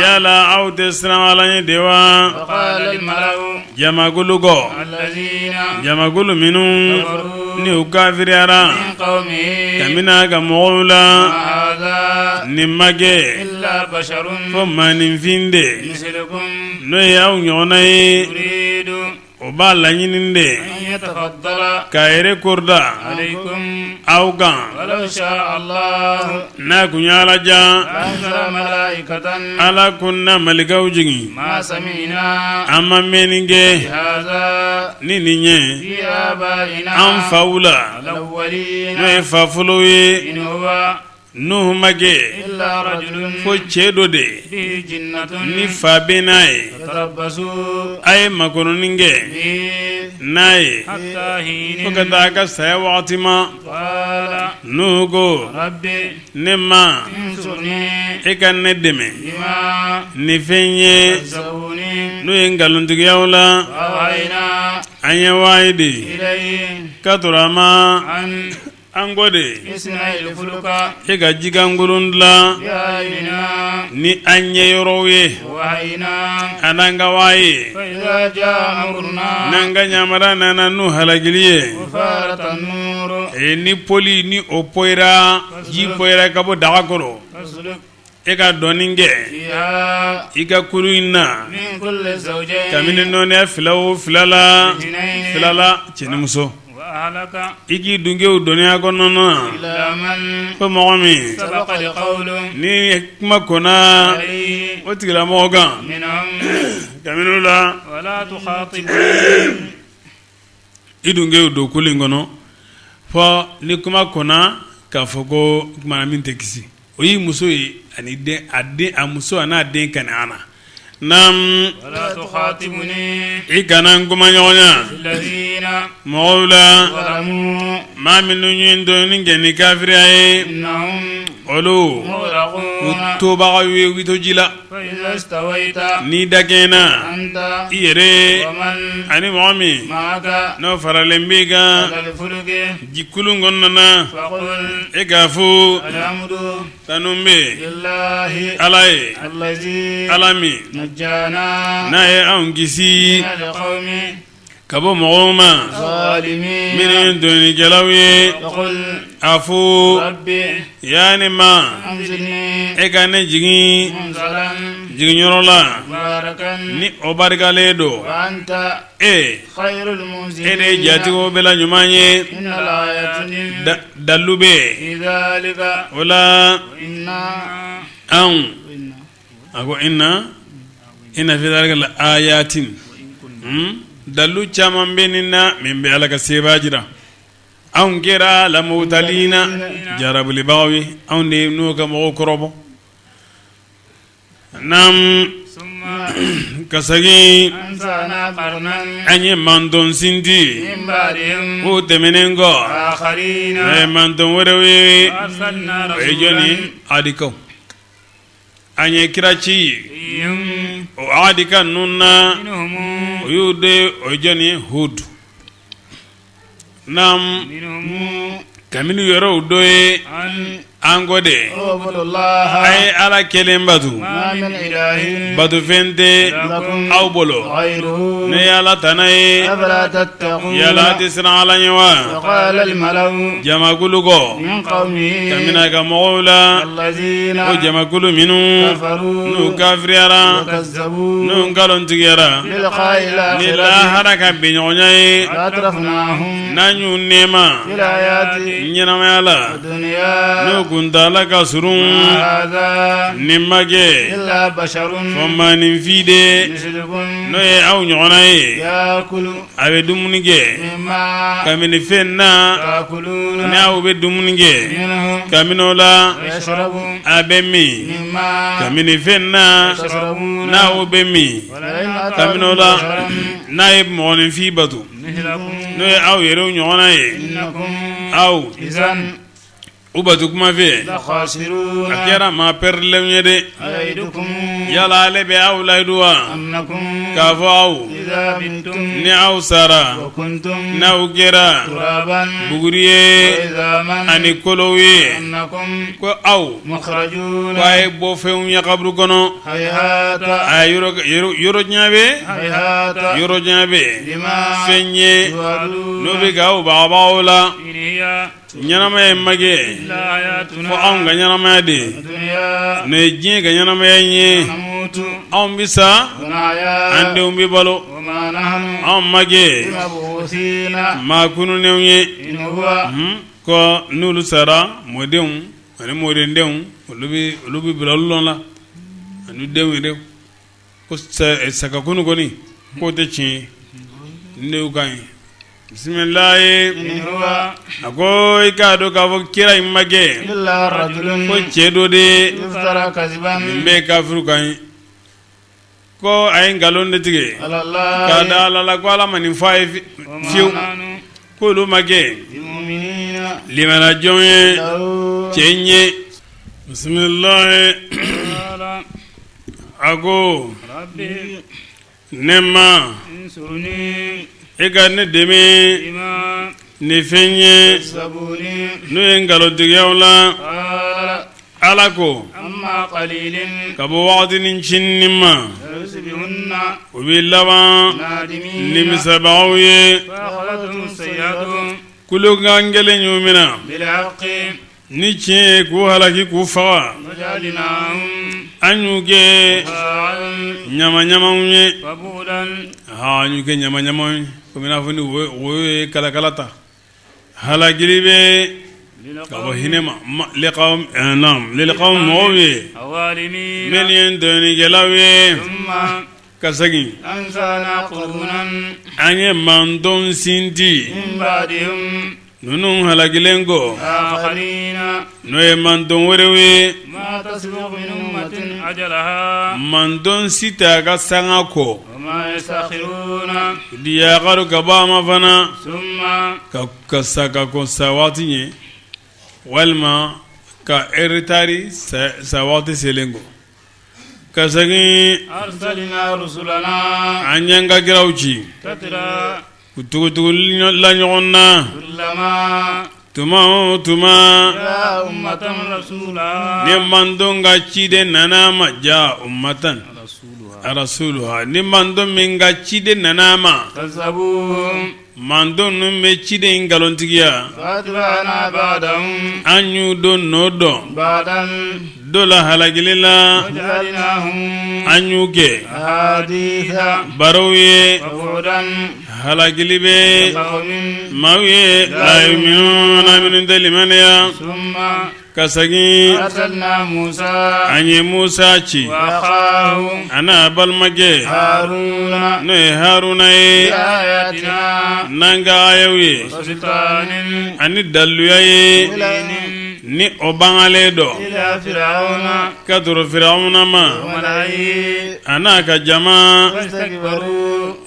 Yala aw tɛ siran Ala ɲɛ de wa? Jamakulu kɔ, jamakulu minnu ni u kafiriyara kabini a ka mɔgɔw la, nin ma kɛ fo maaninfin de, n'o ye aw ɲɔgɔnna ye. O b'a laɲini de k'a yɛrɛ kɔrɔta aw kan n'a kun ye ala diya ala kun na malikaw jigin an ma mɛnni kɛ ni nin ye an faw la n'o ye fa fɔlɔw ye Nuhu ma kɛ fo cɛ dɔ de ni fa bɛ n'a ye a ye makɔnɔni kɛ n'a ye fo ka taa a ka saya wagati ma Nuhu ko ne ma e ka ne dɛmɛ ni fɛn ye n'o ye nkalontigiyaw la an ye wahayi de ka tɔrɔ a ma An ko de e ka jikankurun dilan ni an ɲɛ yɔrɔw ye ani an ka wahayi n'an ka yamaruya nana n'u halakili ye e ni poli ni o poyira ji poyira ka bɔ daga kɔrɔ e ka dɔnni kɛ i ka kurun in na kabini nɔɔniya fila o fila la fila la cɛ ni muso i k'i dunkew dɔnniya kɔnɔna na ko mɔgɔ min ni kuma kɔnna o tigilamɔgɔ kan kabini u la i dunkew don kulu in kɔnɔ fɔ ni kuma kɔnna k'a fɔ ko kumana min tɛ kisi o y'i muso ye ani den a den a muso a n'a den Kanaana naam i kana n kumaɲɔgɔnya mɔgɔw la maa minnu ye tɔɲɔni kɛ ni kafiriya ye olu u tobagaw ye u to ji la n'i dakɛɲɛna i yɛrɛ ani mɔgɔ min n'o faralen b'i kan jikulun kɔnɔna na e k'a fɔ tanu bɛ ala ye ala min n'a ye anw kisi ka bɔ mɔgɔw ma minnu ye tɔɲɔnikɛlaw ye a fɔ ya ne ma e ka ne jigin jiginyɔrɔ la ni o barikalen don e e de ye jatigiw bɛɛ la ɲuman ye dalu bɛ o la anw a ko inna inna fi dhalika la ayatin dalu caman bɛ nin na min bɛ ala ka sebaaya jira anw kɛra la mubtalina jarabilibagaw ye anw de ye n'o ka mɔgɔw kɔrɔbɔ naam ka segin an ye manton sinti o tɛmɛnen kɔ a ye manton wɛrɛw ye o ye jɔni adikaw An ye kira ci o adika ninnu na o y'u de o ye jɔni ye Hudu naam kabini yɔrɔw dɔ ye an ko de a ye ala kelen bato batofɛn tɛ aw bolo ni ala tana ye yala a tɛ siran ala ɲɛ wa jamakulu ko kabini a ka mɔgɔw la o jamakulu minnu n'u kafiriyara n'u nkalontigiyara ni lahara ka bɛnɲɔgɔnya ye n'an y'u nɛɛma ɲɛnamaya la n'o kuntaala ka surun nin ma kɛ fo maaninfin de n'o ye aw ɲɔgɔnna ye a bɛ dumuni kɛ kabini fɛn na ni aw bɛ dumuni kɛ kabini o la a bɛ min kabini fɛn na n'aw bɛ min kabini o la n'a ye mɔgɔninfin bato n'o ye aw yɛrɛw ɲɔgɔnna ye aw u bato kuma fɛ a kɛra maa pɛrɛdilenw ye dɛ yala ale bɛ aw layidu wa k'a fɔ aw ni aw sara n'aw kɛra buguri ye ani kolow ye ko aw ko a ye bɔ fɛnw ye kaburu kɔnɔ a yɔrɔ jan bɛ yɔrɔ jan bɛ fɛn ye n'o bɛ k'aw bagabaga la ɲɛnamaya in ma kɛ fo anw ka ɲɛnamaya de nin ye diɲɛ ka ɲɛnamaya in ye Anw bɛ sa, an denw bɛ balo, anw ma kɛ maa kununnenw ye, ko n'olu sara mɔdenw ani mɔdendenw olu bɛ bila olu nɔ la ani denw yɛrɛ ko sa ka kunun kɔni k'o tɛ tiɲɛ ye ne y'u kan ye bisimilayi a ko i k'a dɔn k'a fɔ kira in ma kɛ ko cɛ dɔ de nin bɛɛ kafiriw kan ye ko a ye nkalon de tigɛ k'a da Ala la ko Ala ma nin fɔ a ye fiyewu k'olu ma kɛ limaniya jɔn ye cɛ in ye bisimilayi a ko ne ma e ka ne dɛmɛ ni fɛn ye n'o ye nkalontigiyaw la ala ko ka bɔ wagatinin ncinin ma u bɛ laban nimisabagaw ye kulekan kelen y'u minɛ ni tiɲɛ ye k'u halaki k'u faga an y'u kɛ ɲamaɲamaw ye an y'u kɛ ɲamaɲamaw ye komi n'a fɔ ni woyo ye kalakala ta halakili bɛ ka bɔ hinɛ ma mɔgɔw ye minnu ye tɔɲɔnikɛlaw ye ka segin an ye mantɔn sinti ninnu halakilen kɔ n'o ye mantɔn wɛrɛw ye mantɔn si tɛ a ka sanga kɔ diyakaru ka bɔ a ma fana ka sa ka kɔn sa waati ɲɛ walima ka eretari sa waati selen kɔ ka segin an y'an ka kiraw ci u tugutugu la ɲɔgɔn na tuma o tuma ni mantɔn ka ciden nana a ma ja ummatan rasuluha ni mantɔn min ka ciden nana a ma mantɔn ninnu bɛ ciden in nkalontigiya an y'u dɔ nɔ dɔn dɔ la halakili la an y'u kɛ barow ye halakili bɛ maaw ye la yuminuna minnu tɛ limaniya ka segin an ye Musa ci a n'a balimakɛ n'o ye Haruna ye n'an ka ayaw ye ani daluya ye ni o bangalen dɔ ka tɔrɔ Firawuna ma a n'a ka jama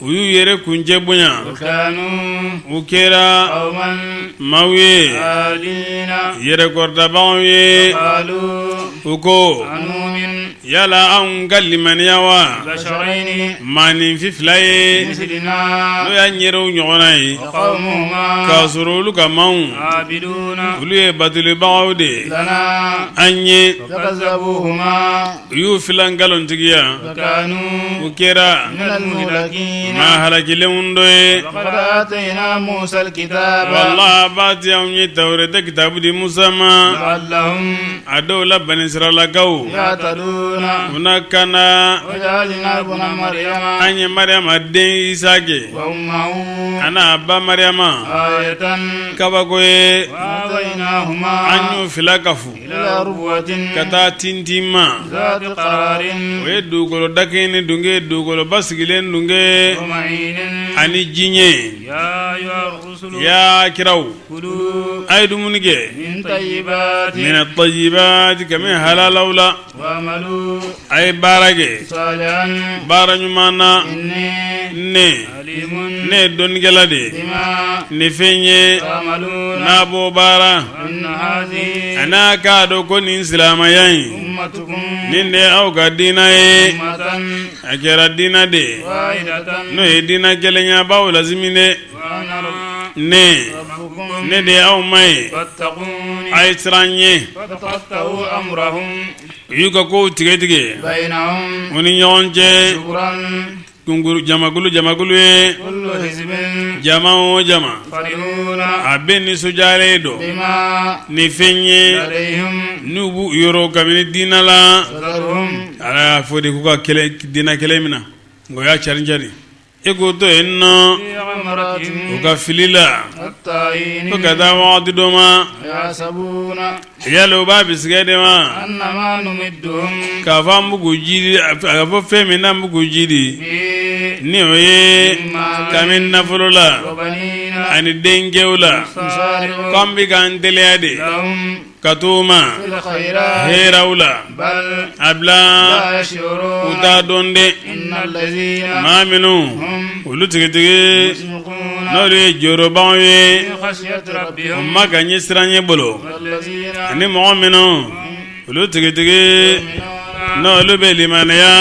u y'u yɛrɛ kuncɛ bonya u kɛra maaw ye yɛrɛkɔrɔtabagaw ye u ko yala anw ka limaniya wa maaninfin fila ye n'o y'an yɛrɛw ɲɔgɔnna ye k'a sɔrɔ olu ka maaw olu ye batolibagaw de ye an ye u y'u fila nkalontigiya u kɛra maa halakilenw dɔ ye wala ti anw ye tawureta kitabu di musa ma a dɔw la banisiralakaw u na kana an ye mariyama den isa kɛ a n'a ba mariyama kabako ye an y'u fila kafo ka taa tintin ma o ye dugukolo dakɛɲɛnen tun kɛ dugukolo basigilen tun kɛ ani jiɲɛ ya kiraw a ye dumuni kɛ mina tayibati kabini halalaw la a ye baara kɛ baara ɲuman na ne ne ye dɔnnikɛla de ye ni fɛn ye n'a b'o baara a n'a k'a dɔn ko nin silamɛya in nin de aw ka diina ye a kɛra diina de ye n'o ye diina kelenya b'aw lasimi dɛ ne ne de y'aw ma ye a ye siran n ɲɛ u y'u ka kow tigɛ tigɛ u ni ɲɔgɔn cɛ. Kunkuru jamakulu jamakulu ye jama o jama a bɛɛ nisɔndiyalen don ni fɛn ye n'u b'u yɔrɔ kabini diinɛ la. Ala y'a fɔ de k'u ka kɛlɛ diinɛ kɛlɛ min na nka o y'a cari cari e k'o to yen nɔ u ka fili la fo ka taa wagati dɔ ma. Yala u b'a bisigiya de ma k'a fɔ an bɛ k'u jidi k'a fɔ fɛn min n'an bɛ k'u jidi ni o ye kabini nafolo la ani denkɛw la k'an bɛ k'an teliya de ka t'u ma hɛrɛw la. A bila u t'a dɔn dɛ maa minnu olu tigitigi n'olu ye jɔrɔbaw ye u ma ka ɲɛsiranɲɛ bolo ani mɔgɔ minnu olu tigitigi n'olu bɛ limaniya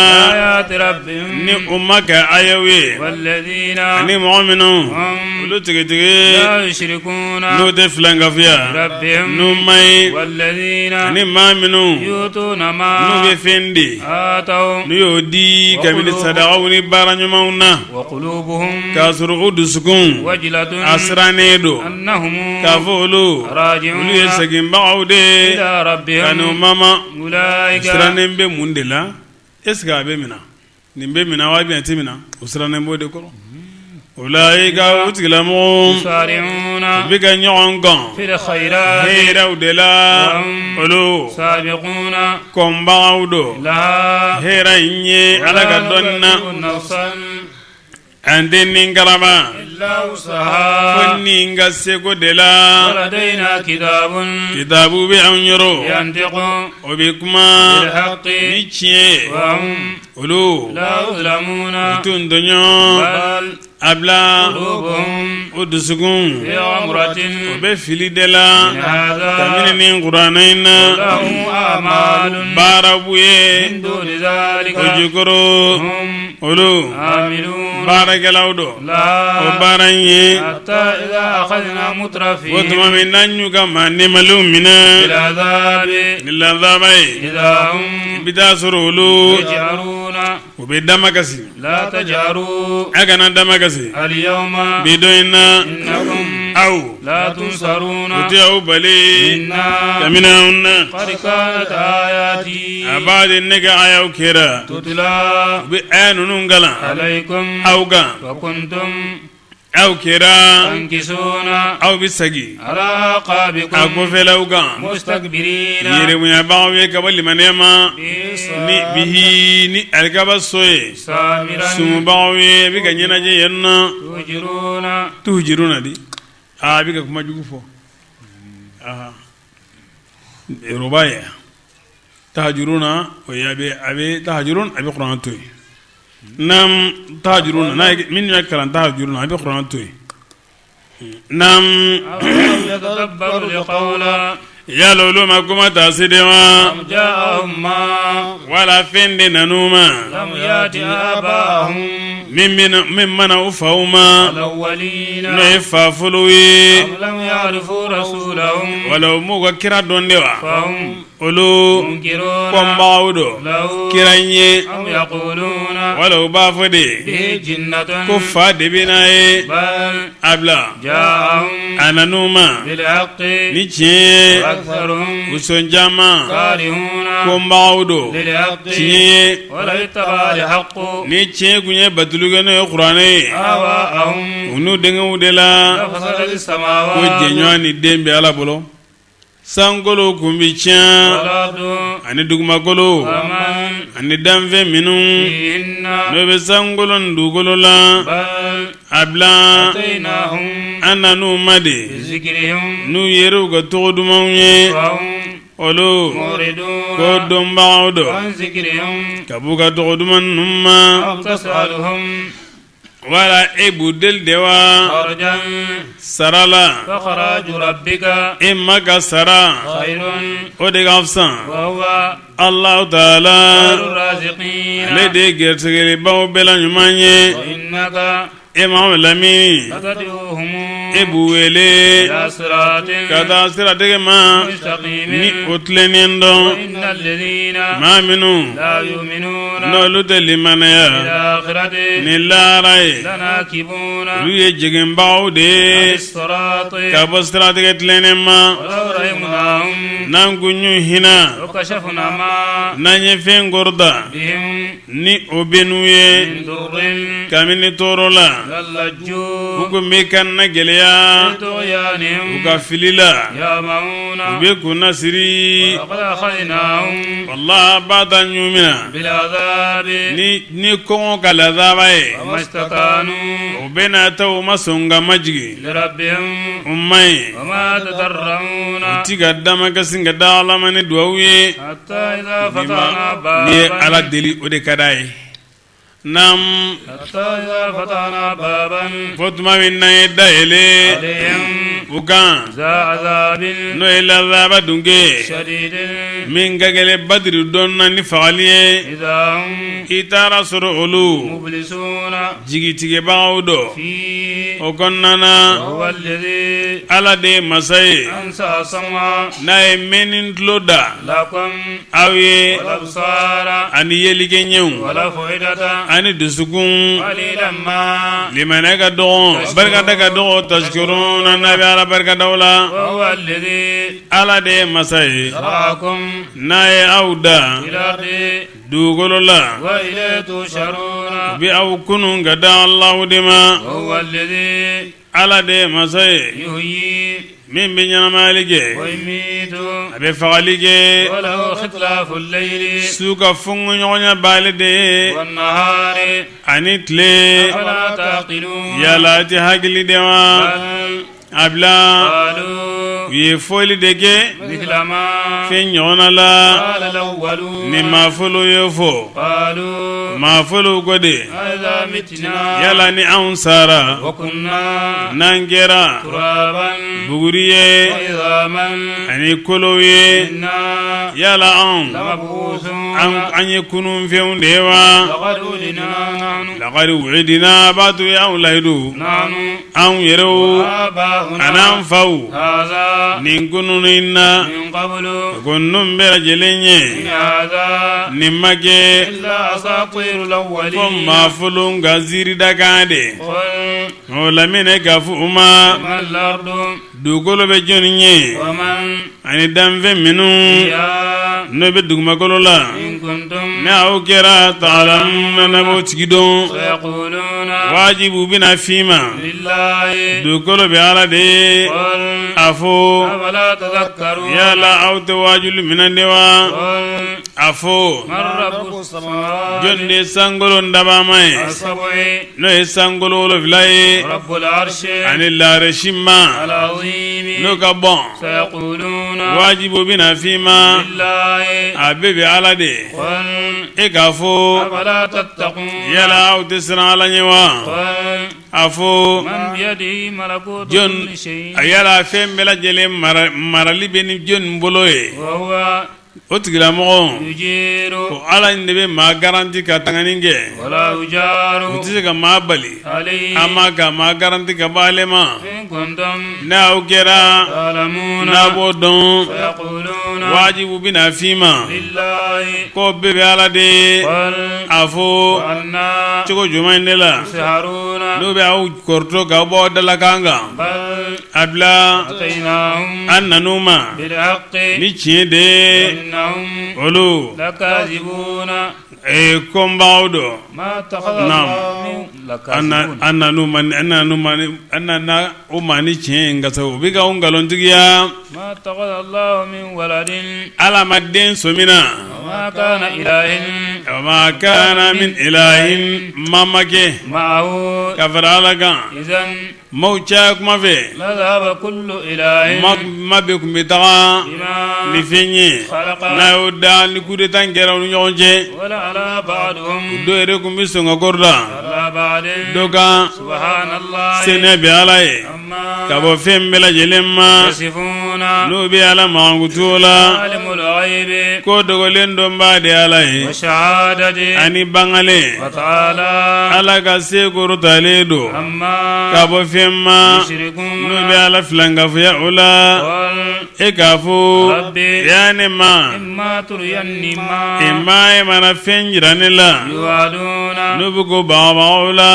ni u ma kɛ ayaw ye ani mɔgɔ minnu olu tigitigi n'u tɛ filankafoya n'u ma ye ani maa minnu n'u bɛ fɛn di n'u y'o di kabini sadakaw ni baara ɲumanw na k'a sɔrɔ u dusukun a sirannen don k'a fɔ olu olu ye seginbagaw de ye ka n'u mama sirannen bɛ mun de la est ce que a bɛ minɛ nin bɛ minɛ wa a tɛ minɛ o sirannen b'o de kɔrɔ ulaika o tigilamɔgɔw u bɛ ka ɲɔgɔn kɔn hɛrɛw de la olu kɔnbagaw don hɛrɛ in ye Ala ka dɔnni na an tɛ ni karaba fo ni ka seko de la kitabu bɛ an yɔrɔ o bɛ kuma ni tiɲɛ ye olu u t'u tɔɲɔ a bila o dusukun o bɛ fili de la kabini nin kuranɛ in na baara b'u ye o jukɔrɔ olu baarakɛlaw don o baara in ye o tuma min n'an y'u ka maa nɛɛmalenw minɛ ni lazaba ye i bɛ taa sɔrɔ olu u bɛ damakasi a kana damakasi bi don in na aw u tɛ aw bali kabini anw na a b'a di ne ka ayaw kɛra u bɛ aya ninnu kalan aw kan aw kɛra aw bɛ segin a kɔfɛlaw kan yɛrɛbonyabagaw ye ka bɔ limaniya ma ni bihi ni alikaba so ye sumubagaw ye a bɛ ka ɲɛnajɛ yen na tuhujiruna di a bɛ ka kuma jugu fɔ roba ye tahajuruna o ye a bɛ a bɛ tahajurun a bɛ kuran to yen naam tahajuruna n'a ye minnu y'a kalan tahajuruna a bɛ kuran to yen naam yala olu ma kuma taasi de wa wala fɛn de nan'u ma min ma na u faw ma n'o ye fa fɔlɔw ye wala u m'u ka kira dɔn de wa olu kɔnbagaw don kira in ye wala u b'a fɔ de ko fa de bɛ n'a ye a bila a nan'u ma ni tiɲɛ ye u sɔn caman kɔnbagaw don tiɲɛ ye ni tiɲɛ tun ye batuli kɛ n'o ye kuranɛ ye u n'u denkɛw de la ko jɛɲɔgɔn ni den bɛ Ala bolo sankolo kun bɛ tiɲɛ ani dugumakolo ani danfɛn minnu n'o bɛ sankolo ni dugukolo la a bila an nan'u ma de n'u yɛrɛw ka tɔgɔ dumanw ye olu ko dɔnbagaw don ka b'u ka tɔgɔ duman ninnu ma. Wala e b'u deli de wa sara la e ma ka sara o de ka fisa Alahu taala ale de ye garisigɛbaw bɛɛ la ɲuman ye e Mahamadu lamini. E b'u wele ka taa siratigɛ ma ni o tilennen dɔn. Maa minnu n'olu tɛ limaniya ni lahara ye, olu ye jiginbagaw de ye ka bɔ siratigɛ tilennen ma. N'an kun y'u hinɛ, n'an ye fɛn kɔrɔta ni o bɛ n'u ye kabini tɔɔrɔ la, u kun bɛ kan na gɛlɛya u ka fili la, u bɛ kunna siri. Wala ba ta ɲu min na ni kɔngɔ ka lazaba ye, o bɛna ta u ma sɔn ka majigin, u ma ɲi, u ti ka damakasi ka da Ala ma ni dugawu ye. N'i ye Ala deli, o de ka d'a ye. Naam, fo tuma min n'an ye da yɛlɛ u kan, n'o ye lazaba dunke min ka gɛlɛn Badiri don na ni fagali ye, i taara sɔrɔ olu jigitigɛbagaw dɔ o kɔnɔna na. Ala de ye masa ye n'a ye mɛnni tulo da aw ye, ani yelikɛ ɲɛw, ani dusukun. Limaniya ka dɔgɔn, barikada ka dɔgɔ. Tashkuruna, n'a bɛ Ala barikada o la. Ala de ye masa ye n'a ye aw da dugukolo la, u bɛ aw kunun ka da Alahu de ma. Ala de ye masa ye min bɛ ɲɛnamayali kɛ, a bɛ fagali kɛ. Su ka fɔnkɔɲɔgɔnya b'ale de ye ani tile. Yala a tɛ hakili de wa? A bila u ye fɔli de kɛ fɛn ɲɔgɔn la ni maa fɔlɔw ye fɔ. Maa fɔlɔw ko de, yala ni anw sara, n'an kɛra buguri ye ani kolow ye, yala anw an ye kununfɛnw de ye wa? Laqad wu'idina, b'a to ye anw layidu, anw yɛrɛw an'an faw, nin kununni in na ko ninnu bɛɛ lajɛlen ye. Nin ma kɛ fo maa fɔlɔw ka ziiridakan de. O laminɛ k'a fɔ u ma, dugukolo bɛ jɔnni ye ani danfɛn minnu n'o bɛ dugumakolo la? Ni aw kɛra ta'lamuna, n'a b'o tigi dɔn, wajibu bɛna f'i ma, dugukolo bɛ Ala de ye. A fɔ, yala aw tɛ wajuli minɛ de wa? A fɔ, jɔn de ye sankolo dabama ye, n'o ye sankolo wolonwula ye, ani larasi ma n'o ka bon? Wajibu bɛna f'i ma, a bɛɛ bɛ Ala de. E k'a fɔ, yala aw tɛ siran Ala ɲɛ wa? A fɔ, jɔn a yala fɛn bɛɛ lajɛlen marali bɛ ni jɔn bolo ye? O tigilamɔgɔ, o Ala in de bɛ maa garanti ka tangani kɛ. U tɛ se ka maa bali a ma ka maa garanti ka bɔ ale ma. N'aw kɛra n'a b'o dɔn, wajibu bɛna f'i ma ko bɛɛ bɛ Ala de ye. A fɔ, cogo jumɛn de la n'u bɛ aw kɔrɔtɔ k'aw bɔ aw dalakan kan? A bila an nan'u ma ni tiɲɛ de ye, olu kɔnbagaw don. An nana u ma ni tiɲɛ ye, nka u bɛ ka nkalontigiya. Ala ma den sɔn min na, ma kana min ilahin, ma ma kɛ ka fara Ala kan. Maaw caya kuma fɛ, ma bɛɛ tun bɛ taga ni fɛn ye n'a y'o da ni coup d'état kɛra u ni ɲɔgɔn cɛ, dɔw yɛrɛ tun bɛ sɔn ka kɔrɔta dɔ kan. Seniya bɛ Ala ye ka bɔ fɛn bɛɛ lajɛlen ma. N'u bɛ Ala mankutu o la, ko dogolen dɔnbaa de ye Ala ye, ani bangalen, Ala ka se kɔrɔtalen don ka bɔ fɛn ma n'u bɛ Ala filankafoya o la, e k'a fɔ ya ne ma, imma e mana fɛn jira ne la, n'u bɛ k'o bagabaga o la.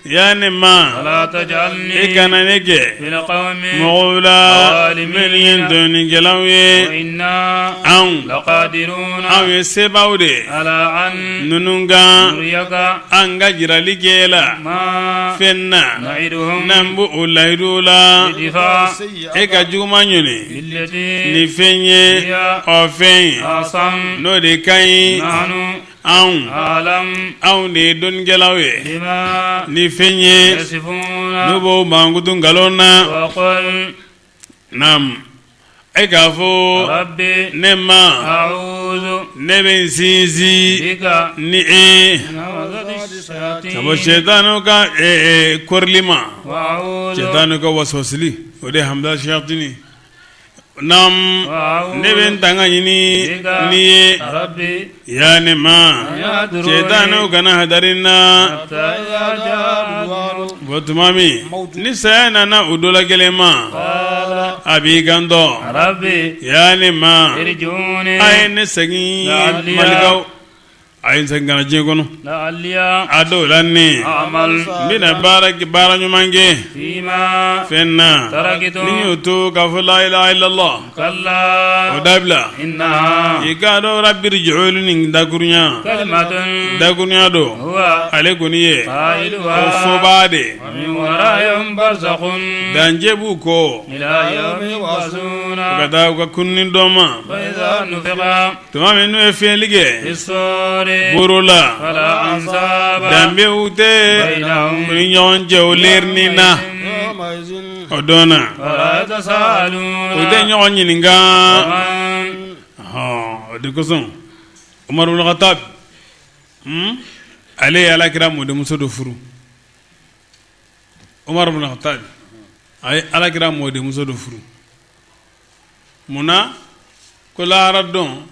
Ya ne ma e kana ne kɛ mɔgɔw la minnu ye tɔɲɔnikɛlaw ye anw anw ye sebaaw de ye ninnu kan an ka jirali kɛ e la fɛn na n'an b'o o layidu la e ka juguman ɲɔni ni fɛn ye o fɛn ye n'o de ka ɲi anw anw de ye dɔnnikɛlaw ye ni fɛn ye n'u b'o mankutu nkalon na naam e k'a fɔ ne ma ne bɛ n sinsin ni e ka bɔ sɛtanɛ ka kɔrili ma sɛtanɛ ka waswasili o de ye hamza siyatini Naam ne bɛ n tanga ɲini n'i ye ya ne ma sɛtanɛw kana hadari n na bon tuma min ni saya nana u dɔ la kelen ma a b'i kanto ya ne ma a ye ne segin malikaw A ye n segin ka na diɲɛ kɔnɔ a dɔw la ne n bɛna baara ɲuman kɛ fɛn na ni n y'o to k'a fɔ la ilaha illallah o dabila i k'a dɔn rabbirji'un nin dakurunya dakurunya don ale kɔni ye o fɔbaa de dancɛ b'u kɔ ka taa u ka kununni don ma tuma min n'u ye fiyɛli kɛ buru la danbew tɛ u ni ɲɔgɔn cɛ o lerinin na o don na u tɛ ɲɔgɔn ɲininka o de kosɔn Umaru ibn Khattab ale ye alakira mɔdenmuso dɔ furu Umaru ibn Khattab a ye alakira mɔdenmuso dɔ furu munna ko lahara don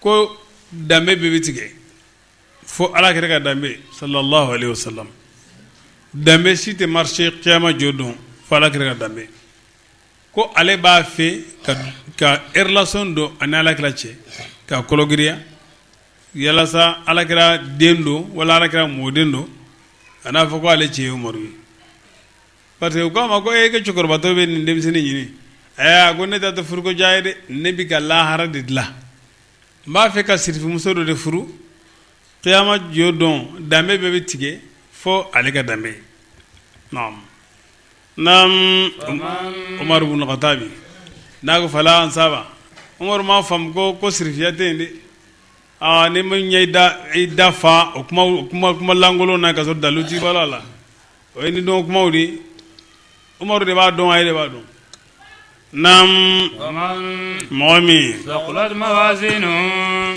ko danbe bɛɛ bɛ tigɛ fo ala kira ka danbe sallallahu alaihi wasallam danbe si tɛ marcher kiyama jɔ don fo ala kira ka danbe ko ale b'a fɛ ka relation don a ni ala kira cɛ ka kologiriya yalasa ala kira den don wala ala kira mɔden don a n'a fɔ ko ale cɛ ye umaru ye Parce que u k'a ma ko e ka cɛkɔrɔbatɔ bɛ nin denmisɛnnin ɲini a ko ne ta tɛ furuko diya ye dɛ ne bɛ ka lahara de dilan n b'a fɛ ka sirifimuso dɔ de furu kiyama jɔ don danbe bɛɛ bɛ tigɛ fo ale ka danbe naam Umaru ibn Khattabi n'a ko fala ansaba Umaru m'a faamu ko sirifiya tɛ yen dɛ aa ni ma ɲɛ i da fa o kuma kuma lankolon na ka sɔrɔ dalu t'i bolo a la o ye ni dɔn kumaw de Umaru de b'a dɔn a de b'a dɔn naam mɔgɔ min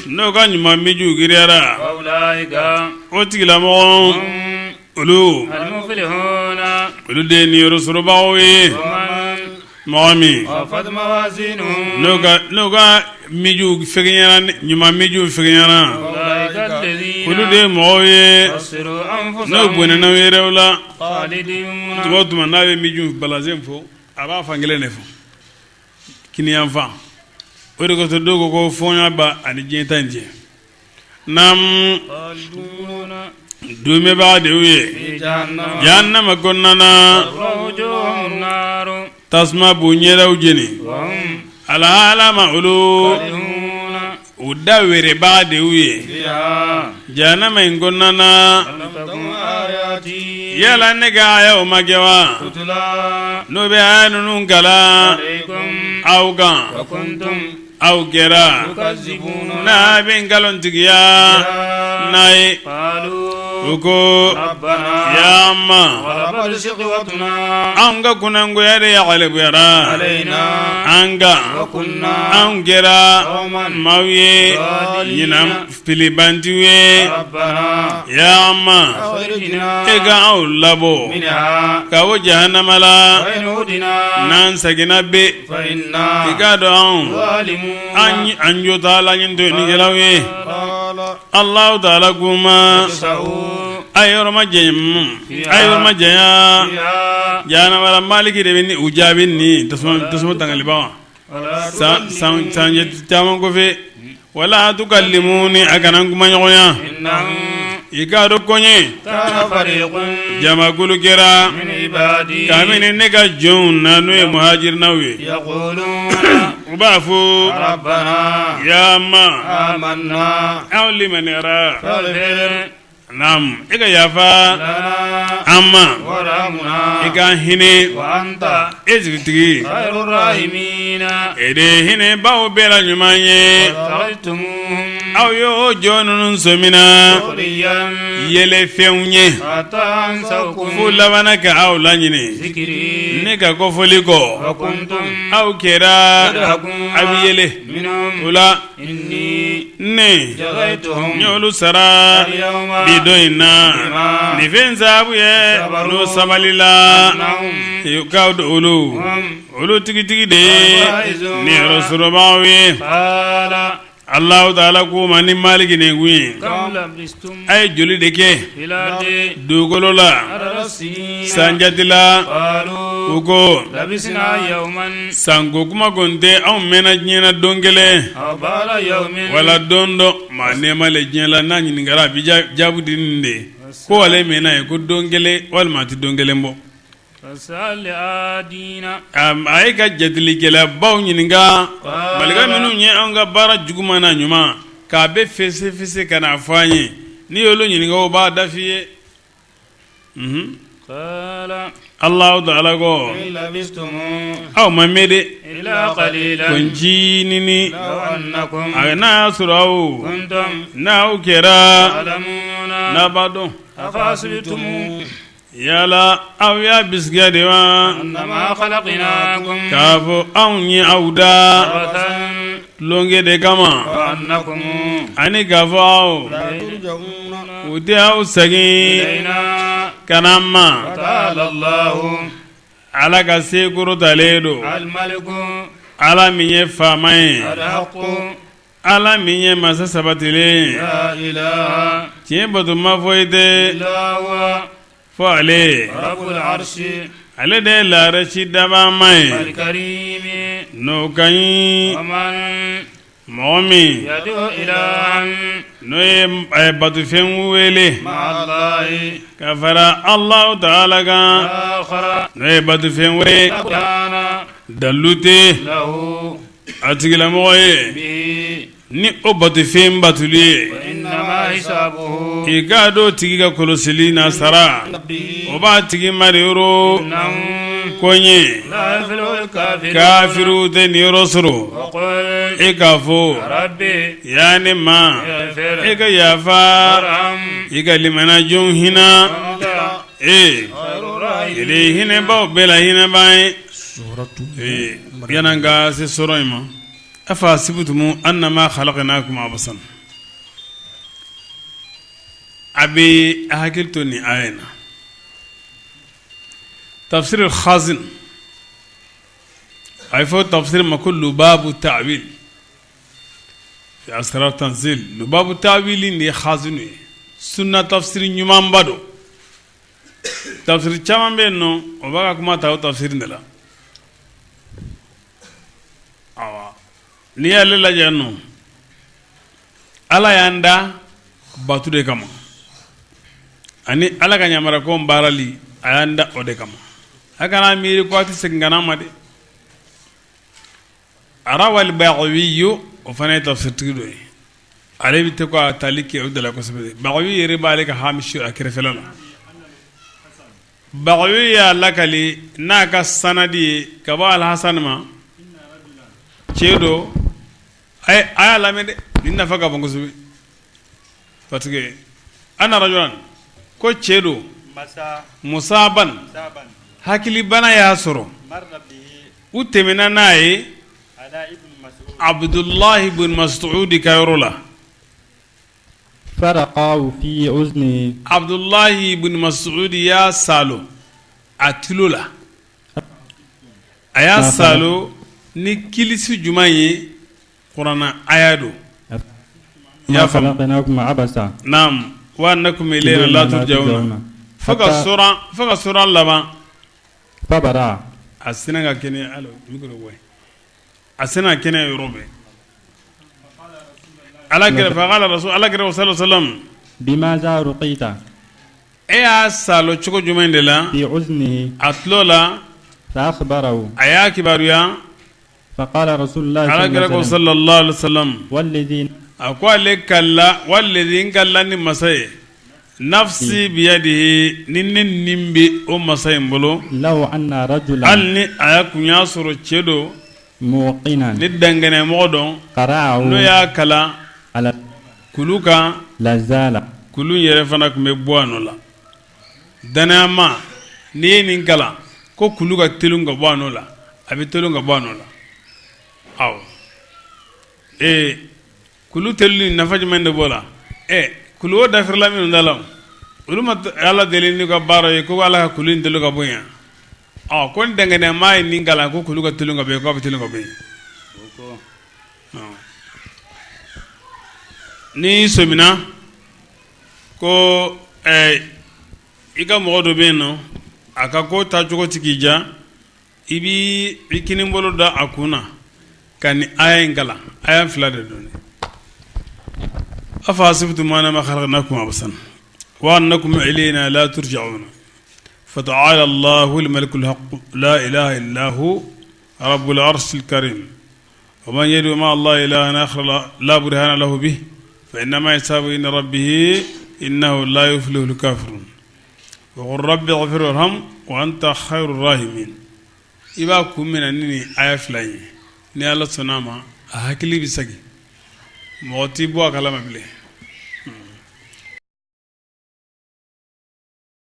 n'o ka ɲuman mijiw giriyara o tigilamɔgɔ olu olu de ye niyɔrɔsɔrɔbagaw ye mɔgɔ min n'o ka mijiw fɛgɛnyara ɲuman mijiw fɛgɛnyara olu de ye mɔgɔw ye n'o bɔnɛna u yɛrɛw la tuma o tuma n'a bɛ mijiw balanse fɔ a b'a fan kelen de fɔ kiniyanfan o de kosɔn dɔw ko ko fɔɲɔ b'a ani diɲɛ ta in cɛ naam duumɛbaga de y'u ye jahannama kɔnɔna na tasuma b'u ɲɛdaw jeni alahala ma olu u da werebaa de y'u ye jahanama in kɔnɔna na yala ne ka aya o ma kɛ wa n'o bɛ aya ninnu kalan aw kan aw kɛra n'a bɛ nkalontigiya n'a ye. U ko ya ma an ka kunangoya de galabuyara an kan, anw kɛra maaw ye ɲina filibantiw ye. Ya ma, e ka anw labɔ ka bɔ jahanama la, n'an seginna bɛ i k'a dɔn anw an jo t'a la, an ye tɔɲɔnikɛlaw ye. Alahu taala k'u ma, a ye yɔrɔ majanya, a ye yɔrɔ majanya jahanama la. Maliki de bɛ ni u jaabi ni tasuma tangalibaga san san caman kɔfɛ. Wala tukallimuni, a kana n kumaɲɔgɔnya. I k'a dɔn koɲɛ jamakulu kɛra kabini ne ka jɔnw na, n'o ye muhajirinaw ye, u b'a fɔ: ya ma, anw limaniyara, naam, e ka yafa an ma, i ka hinɛ, e jigitigi, e de ye hinɛbaw bɛɛ la ɲuman ye. Aw y'o jɔn ninnu sɔmina yɛlɛfɛnw ye, f'u labanna ka aw laɲinɛ ne ka kofɔli kɔ. Aw kɛra a bɛ yɛlɛ o la. Ne n y'olu sara bi don in na ni fɛn sababu ye n'o sabali la. K'a dɔn olu tigitigi de ye niyɔrɔ sɔrɔbaaw ye. Alahu taala k'u ma ni Maliki nin kun ye, a ye joli de kɛ dugukolo la san jate la? U ko sanko kuma kɔni tɛ, anw mɛnna diɲɛ na don kelen wala don dɔ. Maa nɛɛma le diɲɛ la, n'a ɲininkara a bɛ jaabi di nin de ye ko ale mɛnna yen ko don kelen walima a tɛ don kelen bɔ. A ye ka jatilikɛlabaw ɲininka, malika minnu ye an ka baara juguman n'a ɲuman k'a bɛɛ fɛsɛfɛsɛ ka n'a fɔ an ye, n'i y'olu ɲininka, o b'a da f'i ye. Alahu taala ko aw ma mɛn dɛ, ko ncinin a n'a y'a sɔrɔ aw n'aw kɛra n'a b'a dɔn. Yala aw y'a bisigiya de wa k'a fɔ anw ye aw da tulonkɛ de kama, ani k'a fɔ aw u tɛ aw segin ka na an ma? Ala ka se kɔrɔtalen don, Ala min ye faama ye, Ala min ye masa sabatilen ye, tiɲɛ batoma foyi tɛ fo ale. Ale de ye larasi dabama ye, n'o ka ɲi mɔgɔ min n'o ye batofɛn wele ka fara Alahu taala kan, n'o ye batofɛn wele, dalu tɛ a tigilamɔgɔ ye ni o batofɛn batoli ye. I k'a dɔn tigi ka kɔlɔsili na sara o b'a tigi ma de yɔrɔ ko ɲɛ. Kafiriw tɛ niyɔrɔ sɔrɔ. E k'a fɔ: ya ne ma, e ka yafa, i ka limanajɔnw hinɛ, ee e de ye hinɛbaw bɛɛ la hinɛba ye. Yan'an ka se sɔrɔ in ma, afahasibtum annama khalaqnakum abasan, a bɛ a hakili to nin aya in na. Tafsir al-Khazin, a bɛ fɔ tafsir ma ko lubabu ta'wil fi asrar tanzil. Lubabu ta'wil de ye Khazin ye, sunna tafsir ɲumanba don. Tafsiri caman bɛ yen nɔ, o b'a ka kuma ta o tafsiri de la. Awa, n'i y'ale lajɛ nɔ, Ala y'an da bato de kama, ani Ala ka yamaruyakanw baarali, a y'an da o de kama. A kana miiri ko a tɛ segin ka na ma dɛ. Rawal Bagawiyu, o fana ye tafsiritigi dɔ ye, ale bɛ to ka tali kɛ o de la kosɛbɛ. Bagawi yɛrɛ b'ale ka hamishi a kɛrɛfɛla la. Bagawi y'a lakali n'a ka sanadi ye ka bɔ Alhasan ma, cɛ dɔ. A y'a lamɛn dɛ, nin nafa ka bon kosɛbɛ, parce que anna rajulan Ko cɛ don musaban, hakilibana y'a sɔrɔ, u tɛmɛna n'a ye Abudulahi bun Masudi ka yɔrɔ la. Abudulahi bun Masudi y'a salo a tulo la. A y'a salo ni kilisi jumɛn ye? Kuranɛ aya don. I y'a faamu? Naam, wa annakum ilayna la turja'una, fo ka sura, fo ka sura laban. A sinna ka kɛnɛya. Alo, micro bɔ yen. A sinna ka kɛnɛya yɔrɔ bɛɛ. Ala kira faqala rasul, ala kira sallallahu alaihi wasallam: Bimaza ruqita? E y'a salo cogo jumɛn de la? Fi udhnihi. A tulo la. Fa akhbarahu. A y'a kibaruya. Faqala rasulullah. Ala kira ko sallallahu alaihi wasallam: Walladhi. A ko ale kalla, walladhi, n kalla ni masa ye, nafsi biyadihi, ni ne nin bɛ o masa in bolo, law anna rajulan. Hali ni a y'a kun y'a sɔrɔ cɛ don muqinan. Ni danganiya mɔgɔ don, qara'ahu. N'o y'a kalan ala kulu kan, lazala. Kulu yɛrɛ fana tun bɛ bɔ a nɔ la. Danayama, n'i ye nin kalan ko kulu ka teli ka bɔ a nɔ la, a bɛ teli ka bɔ a nɔ la. Awɔ, ee, kulu telili nafa jumɛn de b'o la? Ɛ, kulu o dafirila minnu da la, olu ma Ala deli n'u ka baara ye ko Ala ka kulu in teli ka bɔ yan? Ɔ, ko ni danganiyama ye nin kalan ko kulu ka teli ka bɔ yen, k'a bɛ teli ka bɔ yen. N'i sɔmina ko i ka mɔgɔ dɔ bɛ yen nɔ, a ka ko taacogo tɛ k'i diya, i b'i i kinibolo da a kun na ka nin aya in kalan. Aya fila de don: afahasibtum annama khalaqnakum abasan wa annakum ilayna la turja'un fata'ala Allahu al-malikul haqq la ilaha illa hu rabbul arshil karim wa man yad'u ma'a Allahi ilahan akhar la burhana lahu bihi fa innama hisabuhu inda rabbihi innahu la yuflihul kafirun wa qul rabbi ighfir warham wa anta khairur rahimin. I b'a kun minɛ ni nin aya fila ye, ni Ala sɔnna a ma, a hakili bɛ segin, mɔgɔ t'i bɔ a kalama bilen.